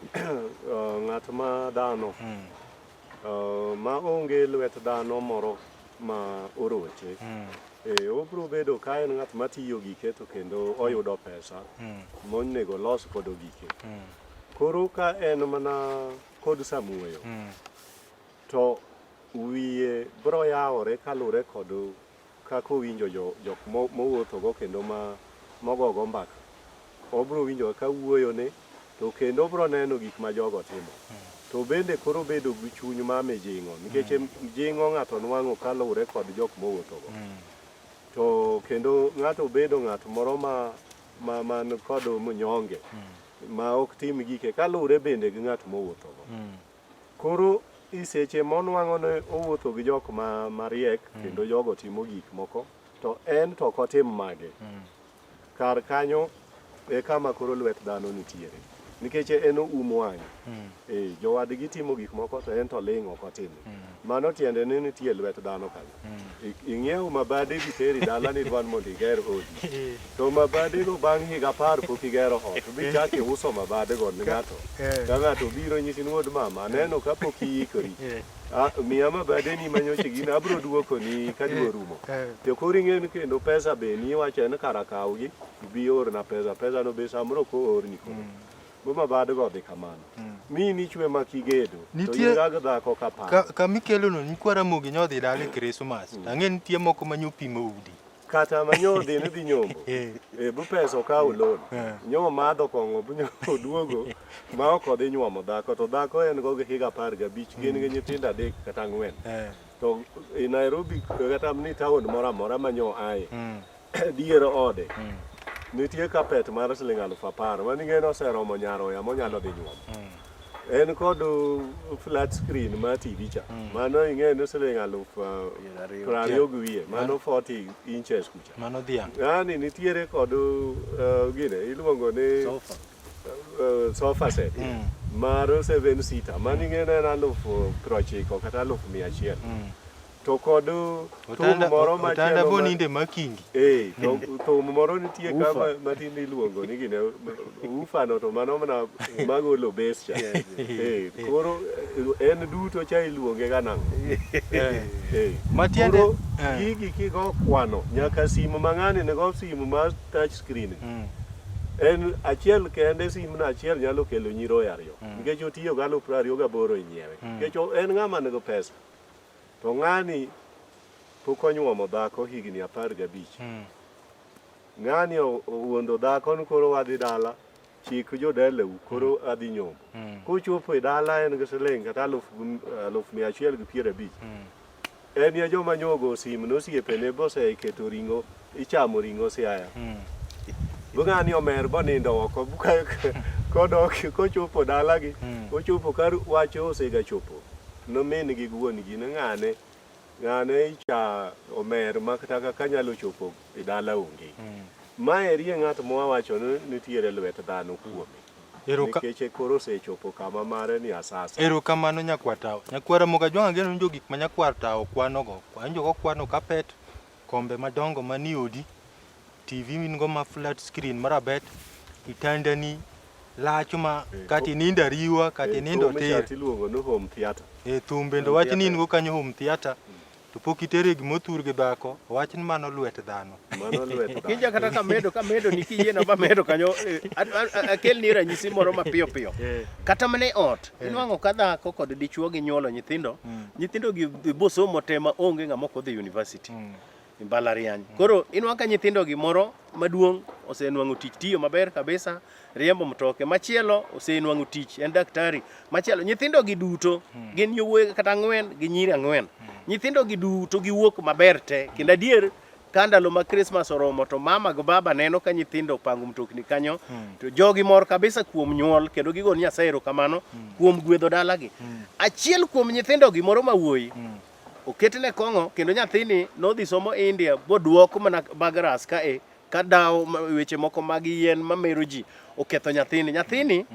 ng'at ma dhano ma onge lwet dhano moro ma oroche obiro bedo ka en ng'at matiyo gike to kendo oyudo pesa monego olos godo gike. Koro ka en mana kod samuoyo to wiye biro yawore kalure kod kaka owinjo jok mowuothogo kendo ma mogogo mbaka. Obiro winjo kaka wuoyone to kendo obiro neno gik ma jogo timo. To bende koro obedo gi chuny ma mijing'o nikech jing'o ng'ato nwang'o kaluwore kod jok mowuothogo. To kendo ng'ato bedo ng'at moro ma, ma man kod mnyonge ma ok tim gike kaluwore bende gi ng'at mowuothogo. Koro i seche monwang'o ni owuotho gi jok ma mariek kendo jogo timo gik moko to en to ok otim mage. Kar kanyo e kama koro lwet dhano nitiere. Nikech en oum wang'e. Eh, jowadgi timo gik moko to en to ling' ok otim. Mano tiende ni nitie lwet dhano kanyo. Ing'iewo mabade biteri dala ni idwa ni mondo iger odi. To mabadego bang' higa apar pok igero ot, bichak iuso mabadego ne ng'ato. Ka ng'ato obiro nyisi ni wuod mama, aneno ka pok iikori. Ah, miya mabadeni manyocha gin abiro duokoni ka dwe orumo. To koro ing'e ni kendo pesa be ni iwacho en kara kawgi, ibi iorna pesa, pesa no be samoro ok oorni koro. Bu mabadego odhi kamano. Mi nichwe ma kigedo, to Nitie- in ga dhako ka paro. Ka, kamikelo no nyikwa Ramogi nyodhi dala e Christmas. To ang'e ni nitie moko ma nyopimo udi. Kata ma nyo dhi ni dhi nyombo. E bu pesa okawo loan. Nyo madho kong'o bu nyo oduogo ma ok odhi nyuomo dhako to dhako en go gi higa 15 gin gi nyithindo adek kata ang'wen. To e Nairobi kata ni town moro amora ma nyo aye dier ode nitie carpet mar siling 10,000 mano ing'e ni oseromo nyaroya monyalo dhi nyuomo. En kod flat screen mar TV cha. Mano ing'e ni siling 20,000 gi wiye. Mano 40 inches kucha. Mano dhiang'. Ng'ani nitiere kod gine iluongo ni Sofa. Sofa set mar 7 seater. Mano ing'e ni en 90,000 kata 100,000. To kod thum moro Otanda machielo ma- boninde makingi. Eh, to thum moro nitie ka matinde iluongo ni gine ufa no to mano mana magolo bass cha. Eh, koro en duto cha iluonge ga nang'o? Eh. Matiende Koro gigi kigo kwano nyaka simu ma ng'ani nigo simu mar touch screen. En achiel kende sim no achiel nyalo kelo nyiroye ariyo. Nikech otiyo gi 28,000 e nyiewe. Nikech en ng'ama nigo pesa. To ng'ani pok onyuomo dhako higni 15. Ng'ani owuondo dhako ni koro wadhi dala, chik jodalau koro adhi nyombo. Kochopo e dala en gi siling kata 150,000. En ye joma nyogo sim nosiepene boseketo ring'o, ichamo ring'o Siaya. Bu ng'ani omer bonindo oko. Kodok kochopo dalagi, ochopo ka wach osegachopo nomin gi wuon gi ni ng'ane ng'ane cha omer ma kata kaka nyalo chopo e dala onge. Maeri e ng'at mwawacho ni nitiere lwet dhano kuome. Eroka- Nikech koro osechopo kama mare ni asasa. Erokamano nyakwar tawo. Nyakwar Ramogi Ajwang' ageno ni gik ma nyakwar tawo kwanogo. Awinjo kokwano kapet, kombe madongo manie odi, TV min go ma flat screen marabet, kitandani lach ma kata inindo ariwa kata inindo Thum cha tir. tiluongo ni home theatre. E thum bende wach ni in go kanyo home theatre to pok itere gima othur gi dhako, wach ni mano lwet dhano. Mano lwet dhano. Kinja kata kamedo kamedo ni kiyiena bamedo kanyo eh, akelni ranyisi moro mapiyo piyo. Kata mana e ot, inwang'o ka dhako kod dichuo ginyuolo nyithindo, nyithindo gi bosomo te ma onge ng'ama ok odhi university. E mbalariany. Koro inwang'o ka nyithindo gi moro maduong' osenwang'o tich tiyo maber kabisa, riembo mtoke. Machielo osenwang'o tich, en daktari. Machielo, nyithindo gi duto gin yowuoyi kata ang'wen gi nyiri ang'wen. Nyithindo gi duto giwuok maber te. Kendo adier ka ndalo ma Christmas oromo to mama gi baba neno ka nyithindo opango mtokni kanyo to jogi mor kabisa kuom nyuol kendo gigo ni Nyasaye erokamano kuom gwedho dalagi. Achiel kuom nyithindo gi moro ma wuoyi oketne kong'o kendo nyathini nodhi somo India boduok mana Bagras kae ka dawo weche moko mag yien mamero ji oketho nyathini. Nyathini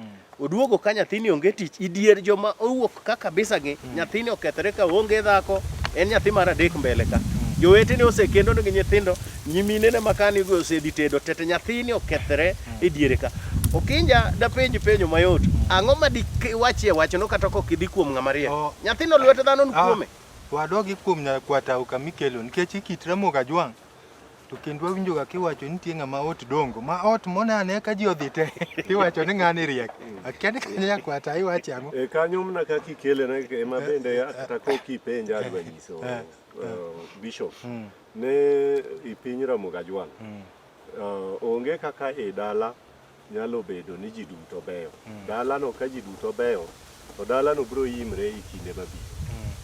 oduogo ka nyathini onge tich idier joma owuok ka kabisa gi nyathini okethore ka onge dhako en nyathi mar adek mbele ka jowetene osekendo nigi nyithindo nyiminene makani go osedhi tedo tete nyathini okethore e diere ka Okinja dapenj penjo mayot ang'o ma diwachie wachno kata kok idhi kuom ng'ama riek Oh. nyathino lwet dhano ni Ah, kuome Wadogi kuom nyakwatao kama ikelo nikech ikit Ramogi Ajwang' to kendo wawinjoga kiwacho ni nitie ng'ama ot dongo ma ot mone ane ka ji odhi te iwacho ni ng'ani riek akia ni kanyo nyakwata iwacho ang'o E kanyo mna kaka ikele ne ema bende kata kok ipenja adwa nyiso bishop ne i piny Ramogi Ajwang' onge kaka e dala nyalo bedo ni ji duto beyo. Dalano ka ji duto beyo to dalano biro imre e kinde mabiro.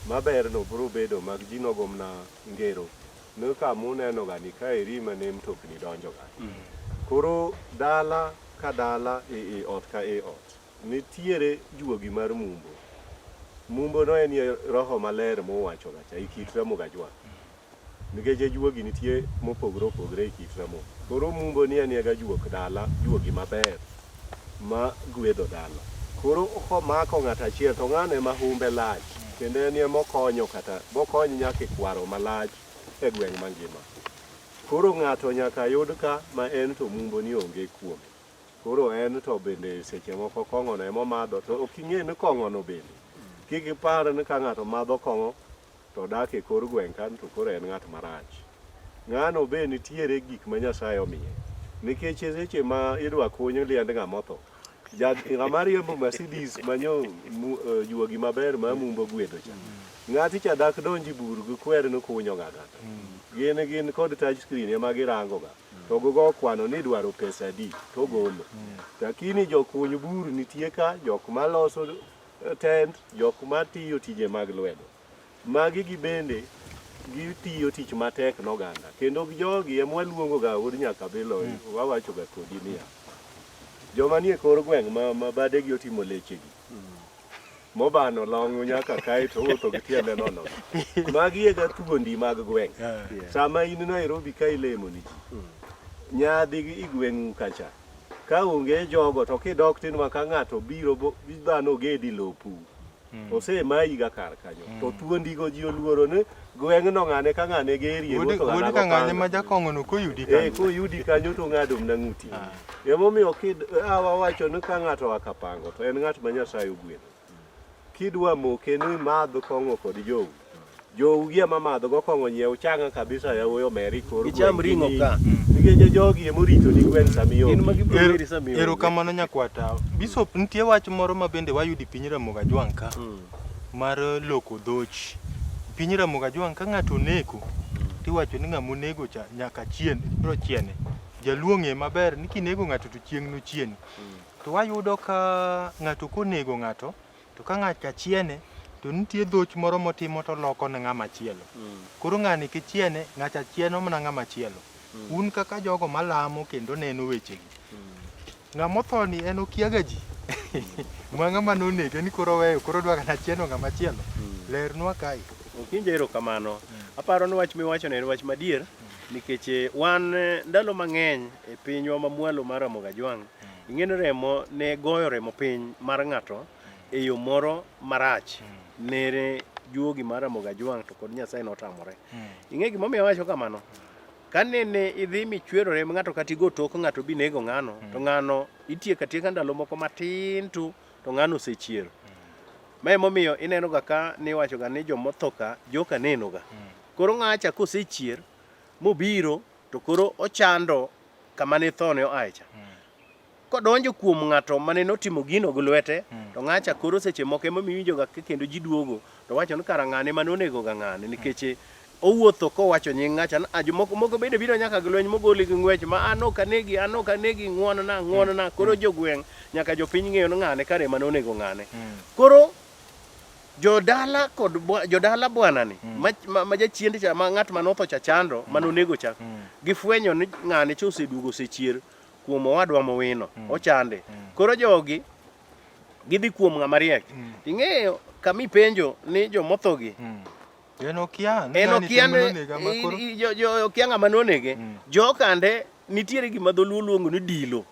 Maberno biro bedo mag ji nogo mna ngero ni kama uneno ga ni kaeri ema ne mtokni donjo ga. Koro dala ka dala e i ot ka i ot nitiere juogi mar mumbo. Mumbo no en roho maler muwacho ga cha e kit Ramogi Ajwang'. Nikech juogi nitie mopogore opogore e kit Ramogi. Koro mumbo ni en ga juok dala, juogi maber ma gwedho dala. Koro komako ng'ato achiel to ng'ano ema humbe lach kendo en ema okonyo kata bokony nyaka e kwaro malach e gweng' mangima. Koro ng'ato nyaka yud ka ma en to mumbo ni onge kuome. Koro en to bende seche moko kong'ono ema omadho to ok ing'e ni kong'ono bende kik ipar ni ka ng'ato madho kong'o to odak e kor gweng' kan to koro en ng'at marach. Ng'ano be nitiere gik ma Nyasaye omiye. Nikech e seche ma idwa kuny liend ng'ama otho, ng'ama riembo Mercedes manyo juogi maber ma mumbo gwedho cha. Ng'ati cha dak donji bur gi kwer ni kunyo ga kata. Gin gin kod touch screen ema girango ga. To gigo kwano ni idwaro pesa adi to golo. Lakini jokuny bur nitie ka, jok maloso tent, jok matiyo tije mag lwedo. Magi gi bende gitiyo tich matek noganda. Kendo jogi ema waluongo ga wuod Nyakabilo, wawacho ga kodi niya, joma nie kor gweng' ma badegi otimo lechegi, mobano long' nyaka kae to owuotho gi tiende nono. Magi e ga thuondi mag gweng'. Sama in Nairobi ka ilemo ni ji, nyadhi i gweng'u kacha, ka onge jogo to kidok tinwa ka ng'ato biro dhano gedi lopu. Osemayi ga kar kanyo. To thuondigo ji oluoro ni gweng'no ng'ane ka ng'ane gerie Wuod wuotho wuod gana ka ng'ane gopanga. ma jakong'o no koyudi Eh, kanyo. koyudi kanyo to ng'ado mna ng'uti. Emomiyo kid awa wacho ni ka ng'ato oa kapango to en ng'at ma Nyasaye ogwedho. Kidwa moke ni imadh kong'o kod jou. Jou gi ema madh go kong'o nyiew changa kabisa yawuoyi omeri kor Gicham gweng' ring'o gini. ka. Nikech jogi ema orito ni gweng' sama Gin ionge. ma gibiro meri sama ionge. Erokamano nyakwata. Bishop, nitie wach moro ma bende wayudo e piny Ramogi Ajwang' ka mar loko dhoch. Piny Ramogi Ajwang' ka ng'ato oneko, tiwacho ni ng'ama onego cha nyaka chien, biro chiene. Jaluo ong'e maber ni kinego ng'ato to chieng' nochieni. To wayudo ka ng'ato konego ng'ato, To ka ng'at achiene, to nitie dhoch moro motimo to oloko ne ng'ama chielo. Koro ng'ani kichiene, ng'acha chieno mana ng'ama chielo. Un kaka jogo malamo kendo neno wechegi. Ng'ama otho ni en okiaga ji. Ma ng'ama nonege ni koro oweyo koro odwa kata chieno ng'ama chielo. Lernwa kae. Okinja erokamano. Aparo ni wach miwachono en wach madier nikech eh, wan eh, ndalo mang'eny e pinywa mamwalo mar Ramogi Ajwang' ing'e ni remo ne goyo remo piny mar ng'ato e yo moro marach nere juogi mar Ramogi Ajwang' to kod Nyasaye notamore. Ing'e gimomiyo awacho kamano? Ka nene idhi michwero remb ng'ato kata igo tok ng'ato binego ng'ano, to ng'ano itieko atieka ndalo moko matin tu to ng'ano osechier. Ma emomiyo ineno ga ka niwacho ga ni jomotho ka joka neno ga. Koro ng'acha kosechier mobiro to koro ochando kama ne thone oae cha. Kodonjo kuom ng'ato mane notimo gino gi lwete, to ng'acha koro seche moko ema miwinjo ga ka kendo ji duogo to wacho ni kara ng'ane mane onego ga ng'ane nikech owuotho kowacho nying ng'acha ni, "Ah, jomoko moko bende biro nyaka gi lweny mogoli gi ng'wech ma an ok anegi an ok anegi ng'uon na ng'uon na koro jogweng' nyaka jopiny ng'eyo ni ng'ane kare ema nonego ng'ane. Koro jodala kod jodala bwana ni ma, ma, ma jachiend cha ma ng'at mane otho cha chando mane onego cha gifwenyo ni ng'ane cha oseduogo osechier kuom owadwa mowino ochande. Koro jogi gidhi kuom ng'ama riek. Ing'eyo kama ipenjo ni jomothogi En okia ni en okia ni okia ng'ama nonege. Jokande nitiere gima dholuo luongo ni dilo.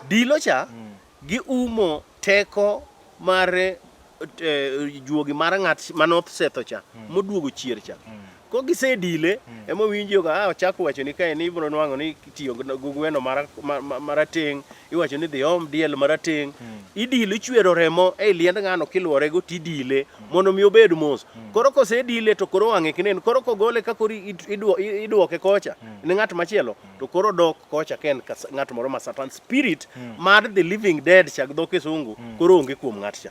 Dilo cha giumo teko mar juogi mar ng'at manosetho cha moduogo chier cha. Ko gisedile ema winjo ga ah, ochako wacho ni kae ni ibiro nwang'o ni itiyo gi gweno marateng' iwacho ni dhi om diel marateng' idilo ichwero remo e liend ng'ano kiluore go tidile mondo mi obed mos. Koro kosedile to koro wang'e ok nen. Koro kogole ka koro idwoke kocha ne ng'at machielo to koro dok kocha ka en ng'at moro ma satan spirit mar the living dead cha gi dho kisungu koro onge kuom ng'at cha.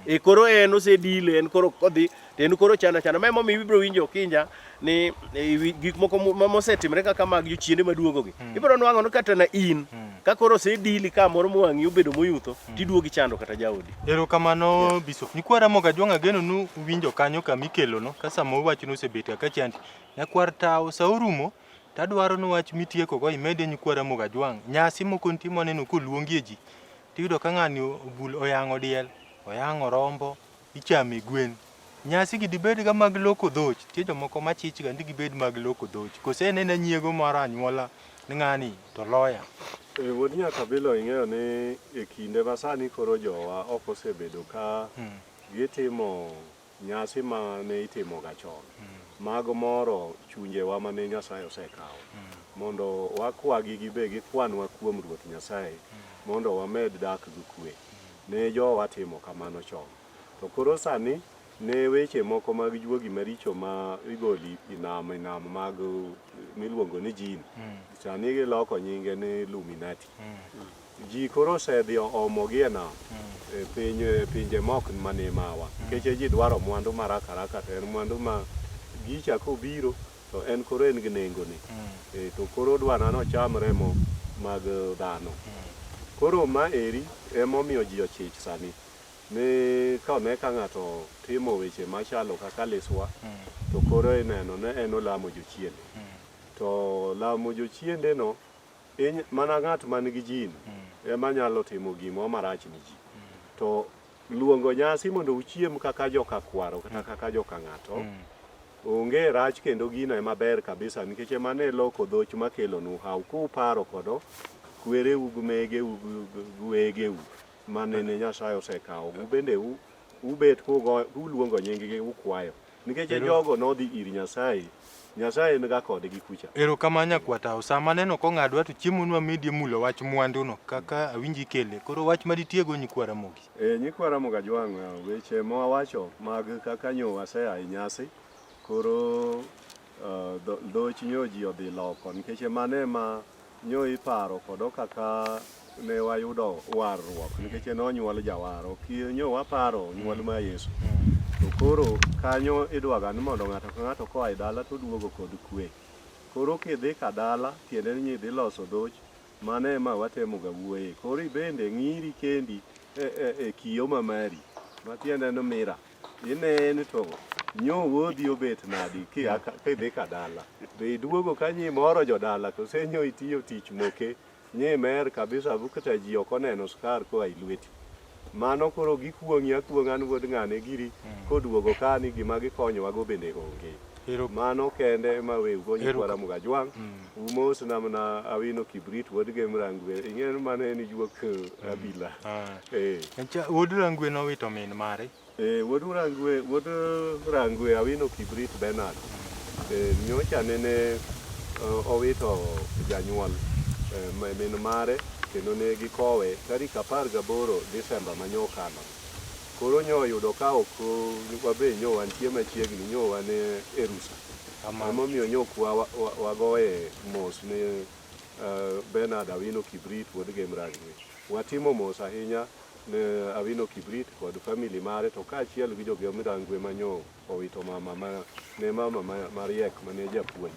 E koro en osedile en koro kodhi to en koro chando chando. Ma emomiyo ibiro winjo Okinja ni e, gik moko mosetimre kaka mag jochiende maduogogi. Ibiro nwang'o ni kata na in ka koro osedili kamoro mowang'i obedo moyutho tiduogi chando kata jaodi. Erokamano Bishop. Nyikwa Ramogi Ajwang' ageno ni uwinjo kanyo kama ikelono ka sama uwacho ni osebet kaka chandi. Nyakwar tawo sa orumo to adwaro ni wach mitiekogo imedie nyikwa Ramogi Ajwang'. Nyasi moko nitie mwaneno koluongie ji tiyudo ka ng'ani obul oyang'o diel, oyang'o rombo, ichame gwen. Nyasi gi dibed ga mag loko dhoch, nitie jomoko machich ga ni gibed mag loko dhoch. Kose en ena nyiego mar anyuola ni ng'ani to loya. E, wuod Nyakabilo ing'eyo ni e kinde ma sani koro jowa ok osebedo ka gitimo nyasi ma ne itimoga chon mag moro chunjewa mane Nyasaye osekawo mondo wakwagi gibe gikwanwa kuom Ruoth Nyasaye mondo wamed dak gi kwe. Ne jowa timo kamano chon. To koro sani ne weche moko mag juogi maricho ma igoli e nam e nam mag miluongo ni jin. Sani giloko nyinge ni Illuminati. Ji koro osedhi omogi e nam e piny e pinje mok mane mawa. Nikech ji dwaro mwandu ma haraka haraka to en mwandu ma gicha kobiro to en koro en gi nengone. E, to koro odwa nocham remo mag dhano. Koro ma eri emomiyo ji ochich sani ni ka one ka ng'ato timo weche machalo kaka liswa to koro ineno ni en olamo jochiende. To lamo jochiende no mana ng'at man gi jin ema nyalo timo gimoro marach ni ji. To luongo nyasi mondo uchiem kaka joka kwaro kata kaka joka ng'ato onge rach kendo gino ema ber kabisa nikech ema ne loko dhoch makelonu haw kuparo kodo kwereu gi megeu gi wegeu manene Nyasaye osekawo ubende ubet kuluongo nyinggi ukwayo nikech jogo nodhi ir Nyasaye Nyasaye en ga kodgi kucha. Erokamano nyakwatao. Sama aneno kong'adwa to chiemo nwa medie mulo wach mwandu no kaka awinji ikele. Koro wach ma ditiego nyikwa Ramogi. E, nyikwa Ramogi Ajwang', weche mwawacho mag kaka nyo wasea e nyasi koro uh, dhoch nyo ji odhi loko nikech mano ema nyo iparo kodo kaka ne wayudo warruok nikech nonyuol jawar ok nyo waparo nyuol ma Yesu to koro kanyo idwaga ni mondo ng'ato ka ng'ato koa e dala to duogo kod kwe koro kidhi ka dala tiende ni idhi loso dhoch mano ema watemoga wuoye koro ibende ng'iri kendi e, e, e kiyo ma mari matiende ni mira Ine ni to nyo wuodhi obet nadi kidhi ka dala. Be iduogo ka nyi moro jodala kose nyo itiyo tich moke. Nye mer kabisa bu kata ji ok oneno skar koa e lweti. Mano koro gikuong'i akuong'a ni wuod ng'ane giri koduogo ka ni gima gikonyowago bende onge. Ero Mano kende ema weugo Ero nyikwa Ramogi Ajwang'. Umosna mana Awino Kibrit wuod Gem Rangwe. Ing'e ni mano en juok abila. Ah. Eh. Encha wuod Rangwe nowito min mare. Eh, wuod Rangwe, wuod Rangwe Awino Kibrit Bernard. Eh, nyocha nene owito janyuol min mare kendo ne gikowe tarik 18 Desemba ma nyokalo. Koro nyo oyudo ka ok wabe nyo wantie machiegni nyo wan e rusa. Emomiyo nyo ok wagoye mos ne Bernard Awino Kibrit wuod Gem Rangwe. Watimo mos ahinya ne Awino Kibrit kod family mare to kaachiel gi jo Gem Rangwe ma nyo owito mama ma ne mama mariek mane japuonj.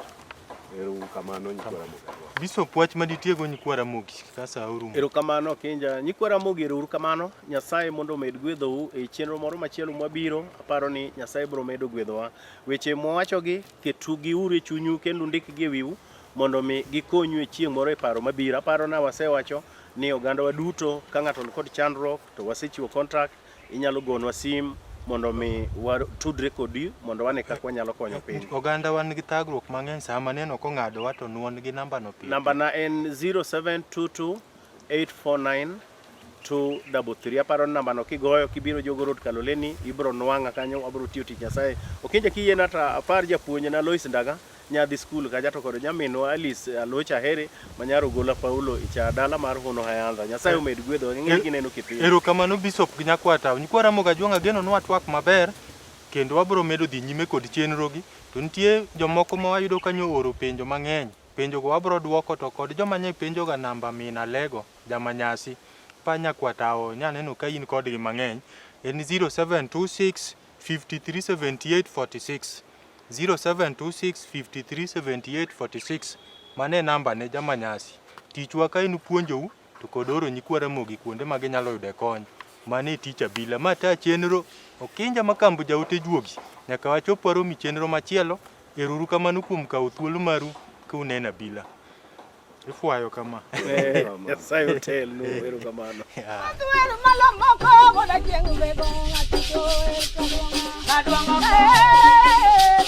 Ero uru kamano nyikwa Ramogi Ajwang'. Bishop wach manitie go nyikwa Ramogi ka sa orumo. Erokamano Akinja. Nyikwa Ramogi ero uru kamano. Nyasaye mondo omed gwedhou e chenro moro machielo mwabiro. Aparo ni Nyasaye biro medo gwedhowa. Weche mwawachogi ketugiuru e chunyu kendo undikgi e wiu mondo mi gikonyu e chieng' moro e paro mabiro. Aparo na wasewacho ni ogandawa duto ka ng'ato nikod chandruok to wasechiwo contract inyalo gonwa sim mondo mi watudre kodi mondo wane kaka wanyalo konyo piny. Oganda wan gi thagruok mang'eny sama neno kong'adowa to nuon gi namba no piyo. Namba na en 0722 849 233. Aparo ni namba no kigoyo kibiro Jogo Road Kaloleni ibro nwang'a kanyo wabro tiyo tich Nyasaye. Okinja kiyiena to apar japuonjna Lois Ndaga nyadhi skul kacha to kod nyaminwa Alice Alocha Ahere ma nyar Ogola Paulo icha dala mar Hono Hayanza. Nyasaye omed gwedho ng'eny gineno kipindi. Erokamano Bishop gi Nyakwata. Nyikwa Ramogi Ajwang' ageno ni watwak maber kendo wabiro medo dhi nyime kod chenrogi. To nitie jomoko ma wayudo ka nyo ooro penjo mang'eny. Penjogo wabiro duoko to kod joma nye penjoga namba min Alego Jamanyasi pa Nyakwata nyaneno ka in kodgi mang'eny en 0726 53 78 46 0726 53 78 46 mano e namba ne Jamanyasi. Tichwa ka en puonjou to kod oro nyikwa Ramogi kuonde ma ginyalo yude kony. Mano e tich abila. Ma ta chenro Okinja Makambo jaote juogi. Nyaka wachop waromi chenro machielo. Ero uru kamano kuom kawo thuolo maru ka uneno abila. Ifwayo kama. Eh, Nyasaye otelnu, erokamano. Adwaro malo moko goda chieng' bego ng'ati to kadwang'o. Eh,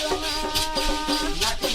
dwang'a.